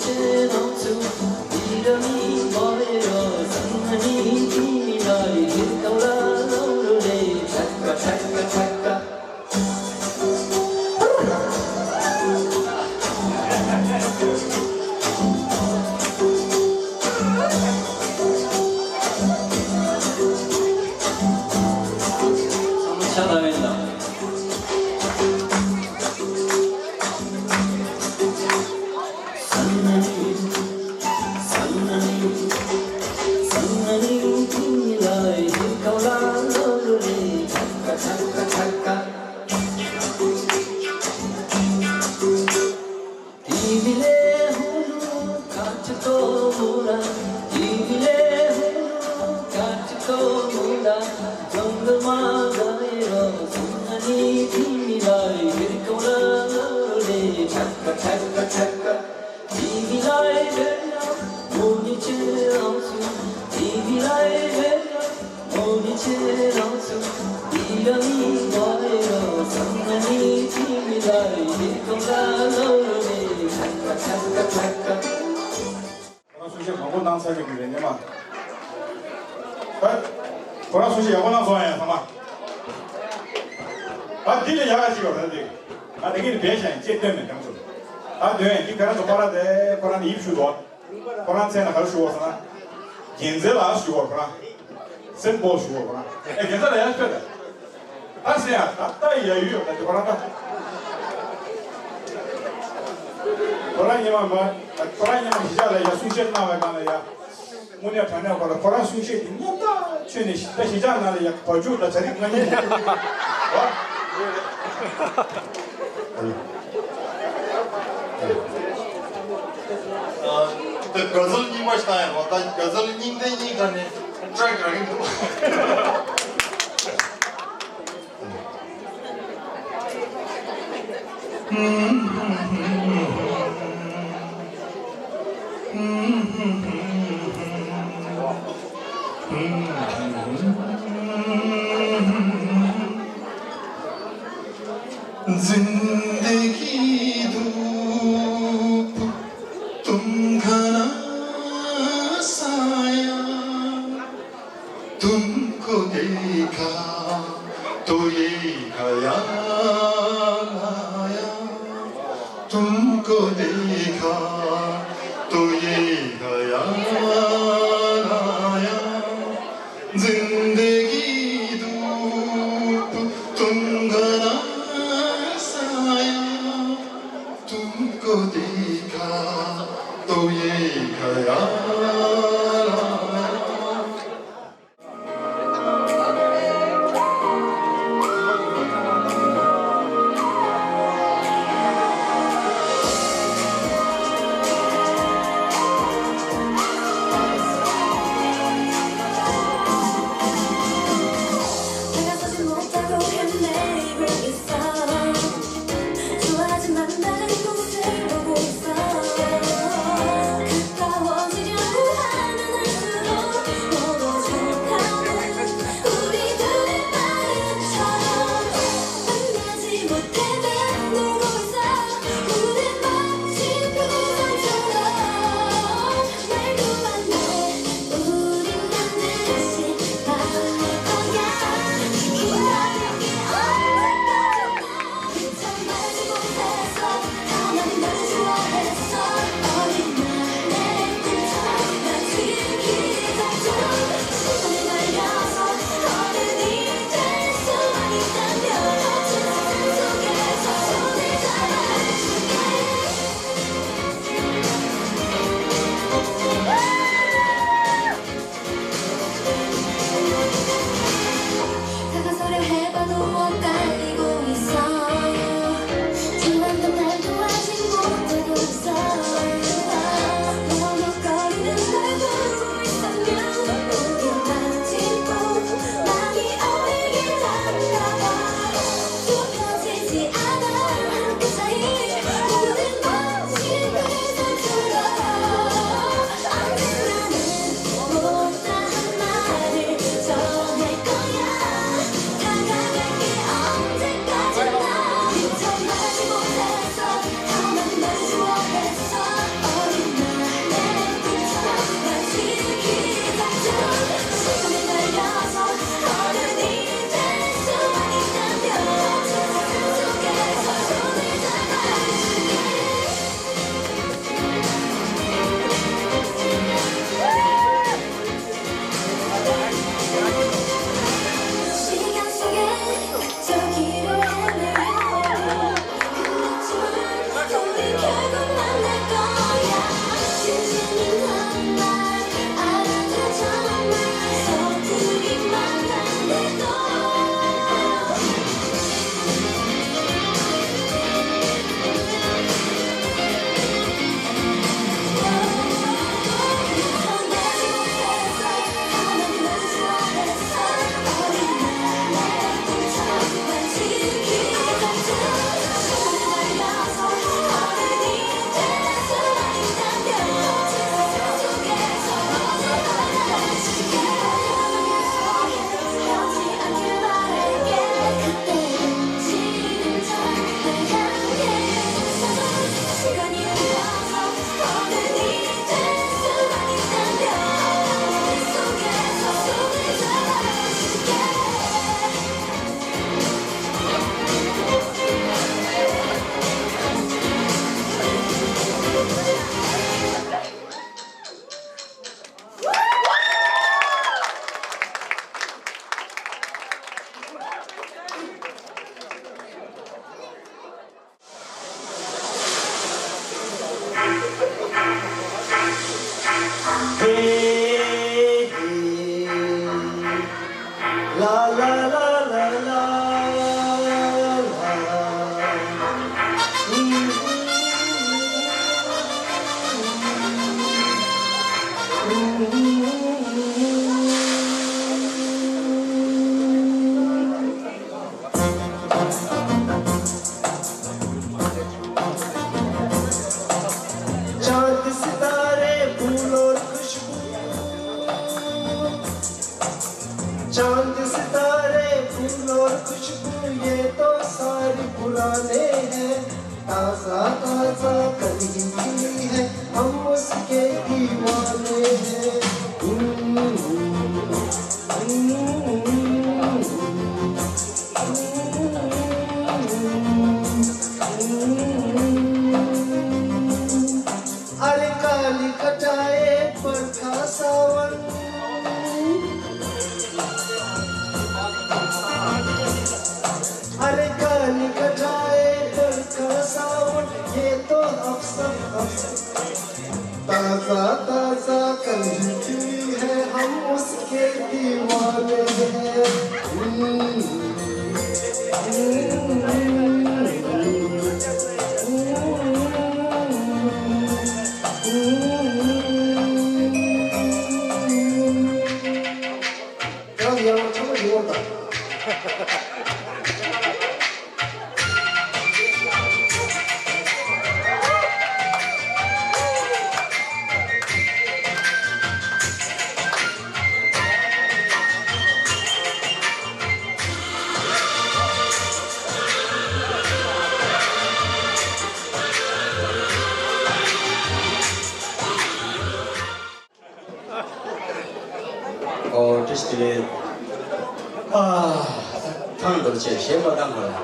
ཁོ་རང་གསུང་བཤད་མང་པོ་གནང་ཚར་གྱི་རེད་ཉི་མ། ད་ཁོ་རང་གསུང་བཤད་ཡག་པོ་གནང་སོང་ཡ་ཚང་མ། ད་འདི་ལས་ཡག་ག་ཅིག་ཡོད་རེད་འདི། ང་དེ་གིན་བས་ཤ་ཡིན་ཅེས་སྟོན་མེད་ཀྱང་ཚུལ། ད་དོན་འདི་ག་ར་ཚོ་ཁོ་རང་དེ་ཁོ་རང་ནི་ཡིབ་ཞུ་དོ། ཁོ་རང་མཚན་ལ་ག་རེ་ཞུ་བ་སོང་ན། རྒྱལ་མཚན་ལ་ཞུ་བ་ཁོ་རང་། སེམས་པོ་ཞུ་བ་ཁོ་རང་། ཨེ་རྒྱལ་མཚན་ལ་ཡ་ཤོད་དེ། ད་སེ་ཡ་ད་ལྟ་ཡ་ཡུལ་ཡོད་ད་དེ་ཁོ་རང་ད། ཁོ་རང་ཉི་མ་མ། ཁོ་རང་ཉི་མ་གཞིས་ཆགས་ལ་ཡ་གསུང་བཤད་གནང་བའི་སྒང་ལ་ཡ། དངོས་གནས་དྲང་གནས་ཁོ་རང་ཁོ་རང་གསུང་བཤད་དེ་སྙན་ཐག་ཆོད་ནས་ད་གཞིས་ཆགས་ནང་ལ་ཡ་བ་ཕྱུགས་དང་བྱ་རིགས་ལྔ་ཉིད་ལ། ད་ག་ཚོད་རྙིང་པ་ཞིག་བཏང་ཡ་རོ། ད་ག་ཚོད་རྙིང་ལྡན་རྙིང་ཁ་ནས་ཀྲེག་རང་གི་འདུག जिंदगी धूप तुम घना साया, तुमको देखा तो ये ख्याल आया, तुमको देखा तो ये ख्याल आया, जिंदगी धूप तुम घना साया, तुमको देखा तो ये ख्याल आया। चांद सितारे फूल और खुशबू, चांद सितारे फूल और खुशबू, ये तो सारी पुराने हैं। ताजा ताजा कली खिली है, हम उसके दीवाने हैं। अरे काली कटाए बरखा सावन, अरे काली कटाए बरखा सावन, ये तो अफसर अफसर। ताजा ताजा कली खिली है, हम उसके दीवाने हैं। और टेस्ट में आ, ठंड हो छे, छे बदाम वाला।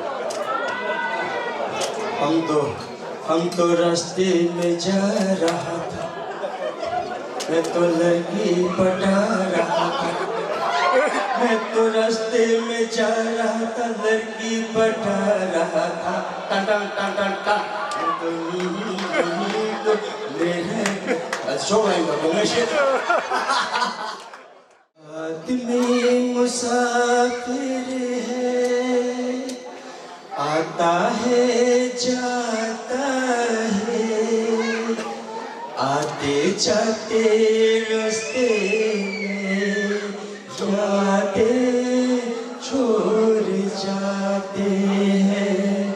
हम तो, हम तो रास्ते में जा रहा था, मैं तो लड़की पटा रहा था, मैं तो रास्ते में जा रहा था, लड़की पटा रहा था। टन टन टन टन टन। मैं तो, तो मेरे, शो भाई, मैं बोलने से आदमी मुसाफिर है, आता है, जाता है, आते जाते रास्ते में यादें छोड़ जाते हैं।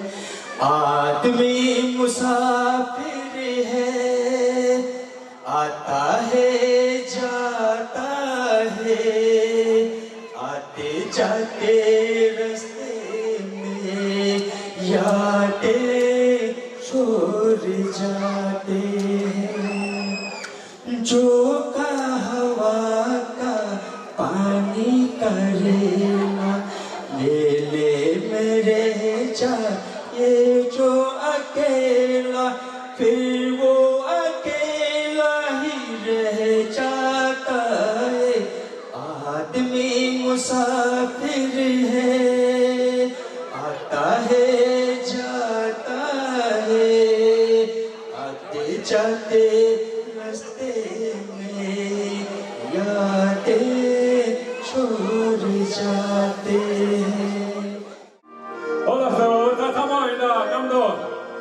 आदमी मुसाफिर है, आता है, जाता है, आते जाते रास्ते में यादें छोड़ जाते हैं। झोंका हवा का, पानी का रेला, मेले में रह जाए जो अकेला, फिर वो अकेला ही रह जाता है। आदमी मुसाफिर है, आता है, जाता है, आते जाते रास्ते में यादें छोड़ जाते हैं। ཨོ་ལགས་སོ། ད་ཚང་མ་ཡིན་ན་མཉམ་དུ་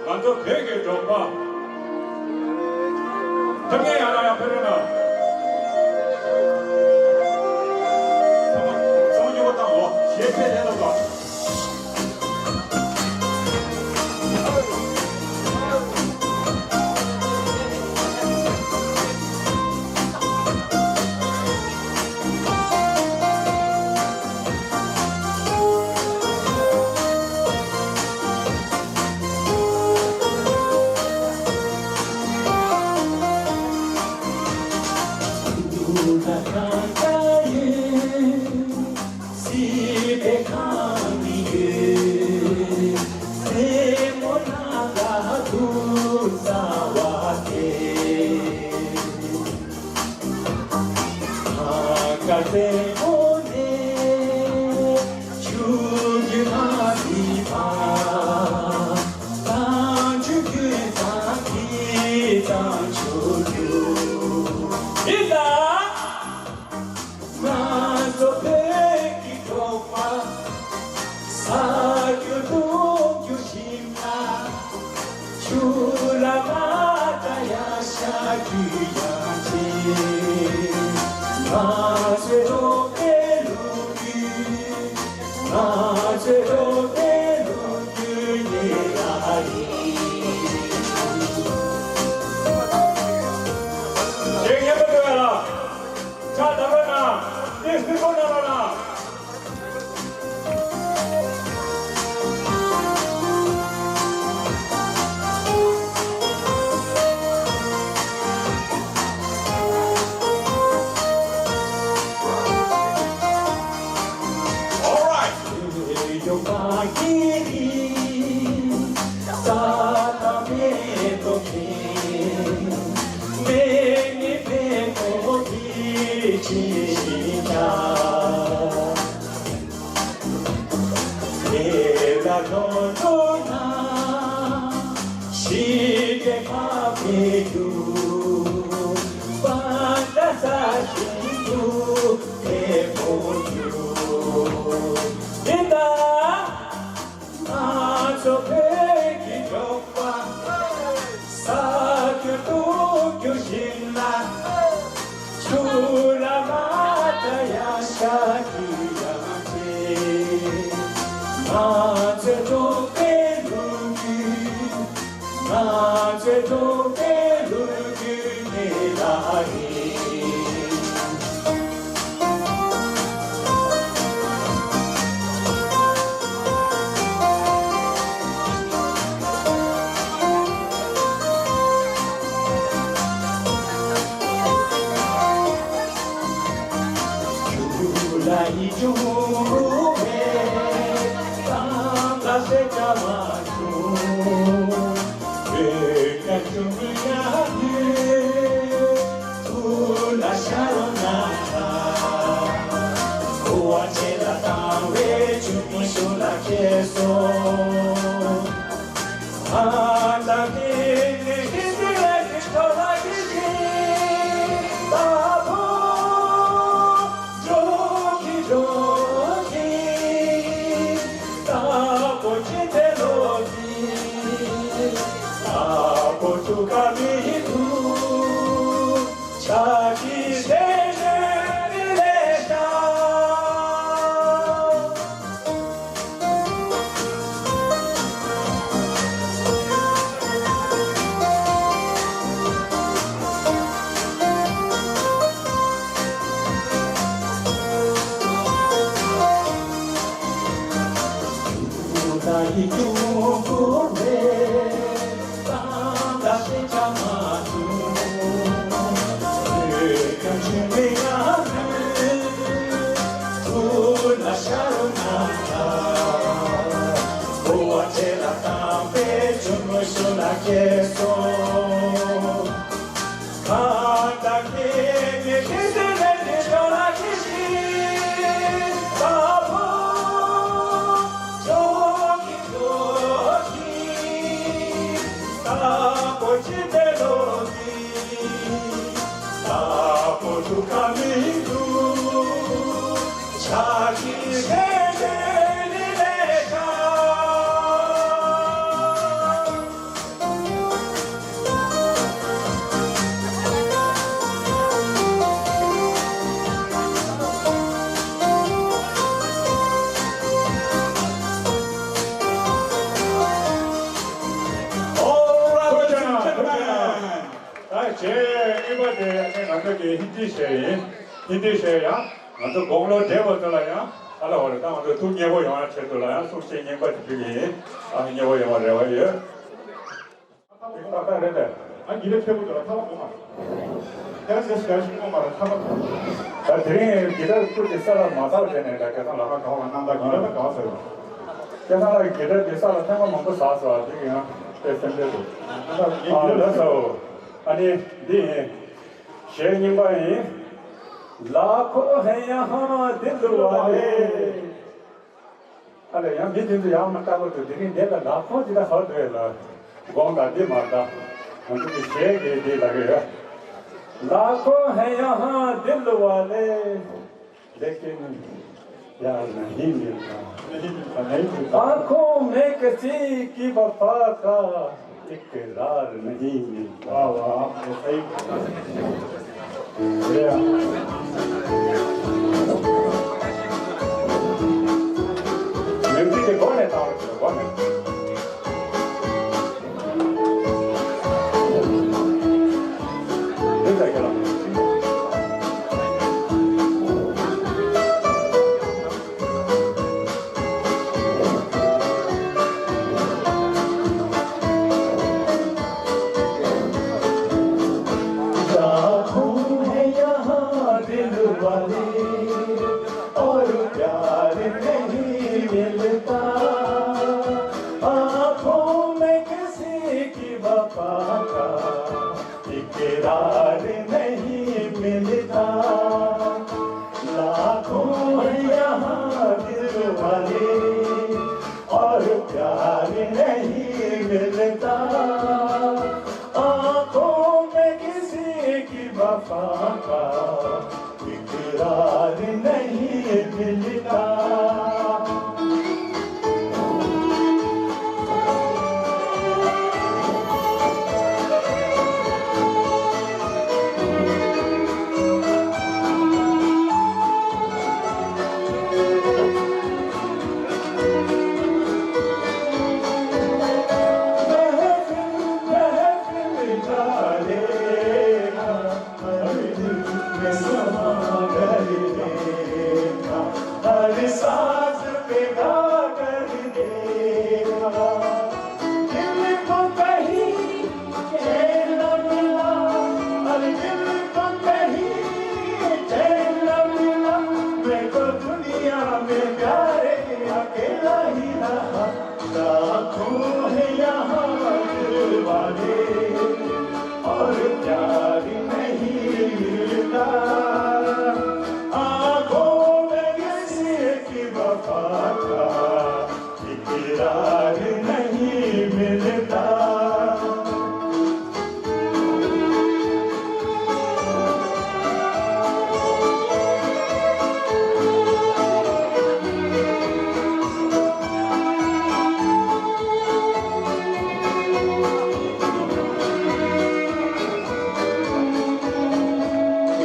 ང་ཚོ་བོད་ཀྱི་འབྲོག་པ། ཐུགས་ངལ་ཡང་ན་ཡང་ཕེབས་རོགས་གནང་། ཚང་མ་ཚང་མ་མཉམ་པོ་བཏང་ལོ། གཞས་ཕེབས་ལྷན་ལོ་དང་། ང་ཚོའི་འབྲོག་པའི་ལོ་རྒྱུས། ང་ཚོའི་འབྲོག་པའི་ལོ་རྒྱུས་འདི་ལ་ཡིན། ཞེས་སྙན་པོ་བཏོན་ཡ་ལ། ཕྱག་བརྡབ་རོགས་གནང་། ཏོག་ཙམ་སྐུ་གཟུགས་གནང་རོགས་གནང་། All right. ང་ཚོ་བོད་ཀྱི་འབྲོག་པ། ས་རྒྱུ་རྡོ་རྒྱུ་ཡིན་ན། ཆུ་ལ་མ་ད་ཡང་ཤ་རྒྱུ་ཡང་ཆེ། ང་ཚོའི་འབྲོག་པའི་ལོ་རྒྱུས། ང་ཚོའི་འབྲོག་པའི་ལོ་རྒྱུས་འདི་ལ་ཡིན། ད་རྗེས་གཉིས་པ་དེ་ང་ཚོ་གི་ཧིན་དི་གཞས་ཡིན། ཧིན་དི་གཞས་ཡང་ང་ཚོ་དགུང་ལོ་བགྲེས་པ་ཚོ་ལ་ཡང་ཧ་ལས་པ་རེད། ད་ང་ཚོ་ཐུགས་མཉེས་པོ་ཡོང་བའི་ཆེད་དུ་ལ་ཡང་གསུང་བཤད་རྙིང་པ་དེ་འདྲ་ཡིན། ཨ་མཉེས་པོ་ཡོང་བའི་རེ་བ་ཡོད། ཏག་ཏག་རེད་དེ། ཨ་གི་ད་ཆེ་པོ་དེ་ལ་ཐག་པ་གོ་མ་རེད། ཁྱེད་རང་ཚོ་ཞལ་ཞིག་གོ་མ་རེད་ཐག་པ། ད་དེ་རིང་གི་ད་སྐུ་དེ་ས་ལ་མ་ཐག་བྱས་ནས་ད་སྐལ་བཟང་ལགས་ཀ་ག་བ་གནང་ད་གི་ད་ག་བ་ཟེར་བ། སྐལ་བཟང་ལགས་ཀྱི་གི་ད་དེ་ས་ལ་ཐེངས་མ་མང་པོ་ཟགས་སོང་། དེ་གི་ཡང་དཔེ་སེམས་ཁྲལ་འདུག་ཨ་ལགས་སོ། ཨ་ནི་འདི་ཡིན། གཞས་རྙིང་པ་ཡིན། ལ་ཁོ་ཧེ་ཡ་ཧ་དི་ལུ་བ་ལེ། ཨ་ལས་ཡང་མི་དེ་ཚོ་ཡང་མ་ལྟ་བུ་དུ་དེ་རིང་འདི་ལ་ལ་ཁོ་འདི་ལ་ཧ་དོ་ཡ་ལ་དགོངས་དག་འདི་མ་ལྟ་ང་ཚོ་གི་གཞས་ཀྱི་འདི་ལ་གི་ཡ། ལ་ཁོ་ཧེ་ཡ་ཧ་དི་ལུ་བ་ལེ། ལེ་ཀིན་ཡ་ན་ཧི་མི་ཁ། ཨ་ཁོ་མེ་ཀ་ཅི་ཀི་བ་པ་ཀ། ཨིཀ་ར་ནི་མི། ཝ་ཝ། ཨ་ཧེ། རེད་ཡ། वाले और प्यार नहीं मिलता, आंखों में किसी की वफा का इकरार नहीं मिलता। लाखों हैं यहाँ दिल वाले और प्यार नहीं मिलता। आंखों में किसी की वफा का इकरार नहीं मिलता। महफिल महफिल डालेगा, हर दिल में समा कर देगा, हर साज पे गा कर देगा। दिल को कहीं चैन न मिला, अरे दिल को कहीं चैन न मिला, मैं तो दुनिया में प्यारे अकेला ही रहा। लाखों हैं यहाँ दिल वाले और प्यार नहीं मिलता। आंखों में किसी की वफा का इकरार नहीं मिलता।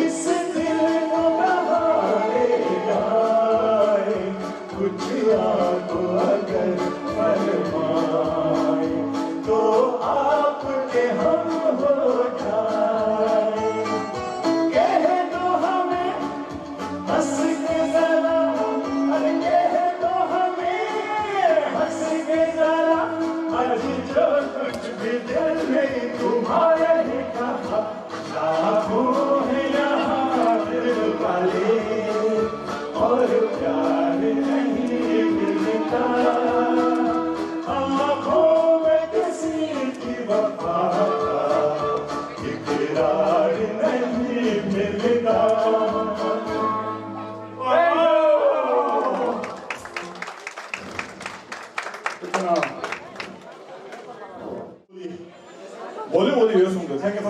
इस दिल को बहारे गाए, कुछ आप अगर फरमाए, तो आपके हम हो जाए। कह दो हमें हंस के जरा, अरे कह दो हमें हंस के जरा, आज जो कुछ भी दिल में तुम्हारे ही कहा। लाखों हैं यहाँ दिल वाले और प्यार नहीं मिलता। आंखों में किसी की वफा का इकरार नहीं मिलता। ཨོ་ལི་ཨོ་ལི་ཡོད་གསུངས་འདུག་ཚང་མ།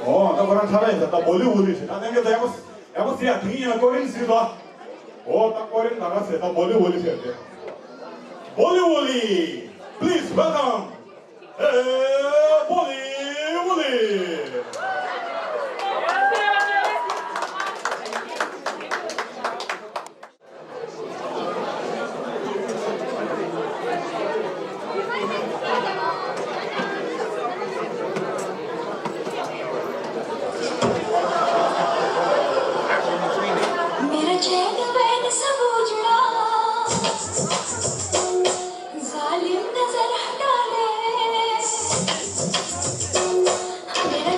ཨོ་ད་ཁོ་རང་ཁྲ་ར་ཡིན་ད། ད་བོ་ལི་ཨོ་ལི་ཞེས་ད་ལྟ་ཡག་པོ་ཡག་པོ་ཟེར་ཡ། དེ་ཡིན་ན་ཀོ་རིན་ཟེར་དོ། ཨོ་ད་ཀོ་རིན་ད་ག་ཟེར་ད་བོ་ལི་ཨོ་ལི་ཟེར་ཏེ། བོ་ལི་ཨོ་ལི། Please welcome. Hey, བོ་ལི་ཨོ་ལི། मेरा चैन वैन सब उजड़ा, जालिम नजर हटा ले। मेरा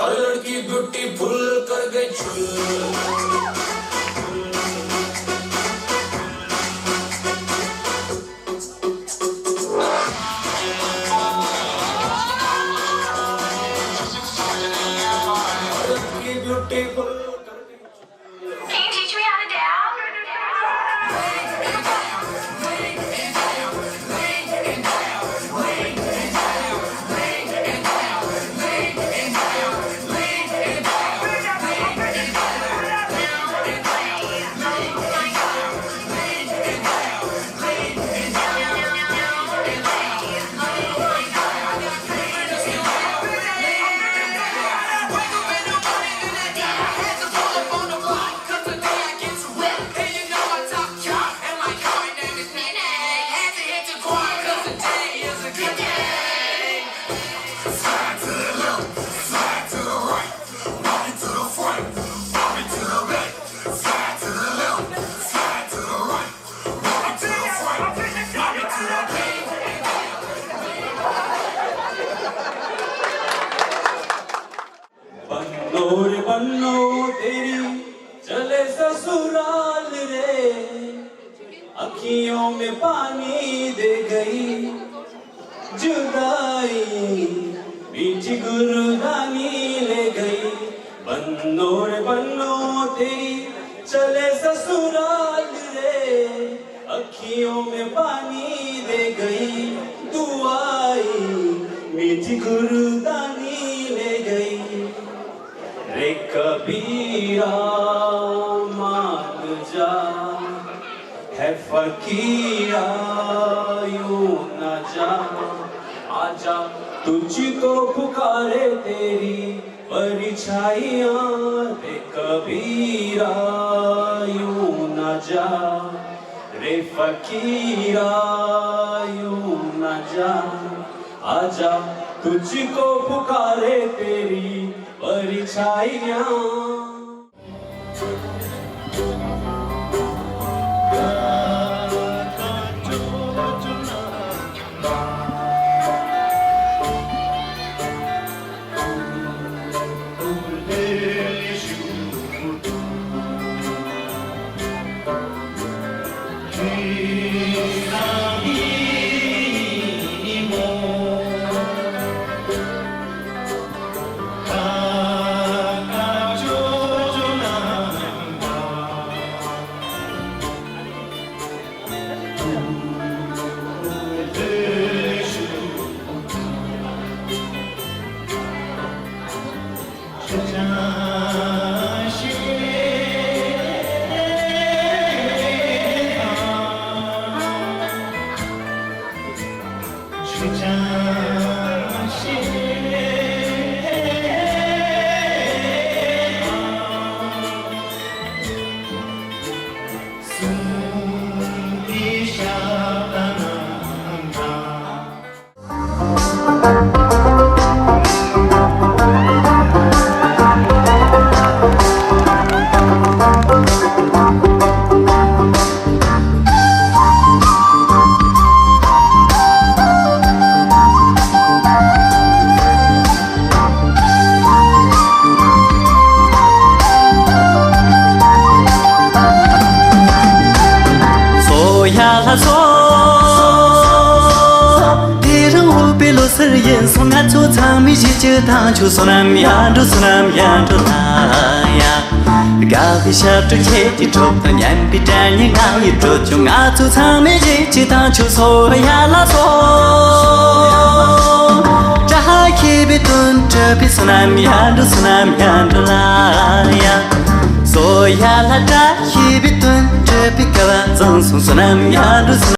और लड़की ब्यूटीफुल कर गई छुल। Can you teach me how to dab? बन्नो रे बन्नो, तेरी चले ससुराल रे, अखियों में पानी दे गई जुदाई, मीठी गुरदानी ले गई। बन्नो रे बन्नो, तेरी चले ससुराल रे, अखियों में पानी दे गई, तू आई, मीठी गुरदानी ले गई। रे कबीरा, मान जा, है फकीरा, यूं ना जा, आजा, तुझको पुकारे तेरी परछाइयाँ। रे कबीरा, यूं ना जा, रे फकीरा, यूं ना जा, आजा, तुझको पुकारे तेरी परछाइयाँ। སོ་ཡ་ལ་སོ། དེ་རིང་འོ་པའི་ལོ་སར་ཡིན་སོང་། ང་ཚོ་ཚང་མས་གཞས་གཅིག་བཏང་ཆོག་བསོད་ནམས་ཡར་འགྲོ། བསོད་ནམས་ཡར་འགྲོ་ལ་ཡ། དགའ་བའི་ཞབས་བྲོ་ཁྱེད་ཀྱི་གྲོགས་དང་། སྙན་པའི་སྒྲ་སྙན་ང་ཡི་འགྲོ་ཆོག་ང་ཚོ་ཚང་མས་གཞས་གཅིག་བཏང་ཆོག་སོ་ཡ་ལ་སོ། བཀྲ་ཤིས་པའི་དོན་གྲུབ་པའི། བསོད་ནམས་ཡར་འགྲོ། བསོད་ནམས་ཡར་འགྲོ་ལ་ཡ། སོ་ཡ་ལ་བཀྲ་ཤིས་པའི་དོན་གྲུབ་པའི། སྐལ་བ་བཟང་སོང་། བསོད་ནམས་ཡར་འགྲོ། བསོད་ནམས།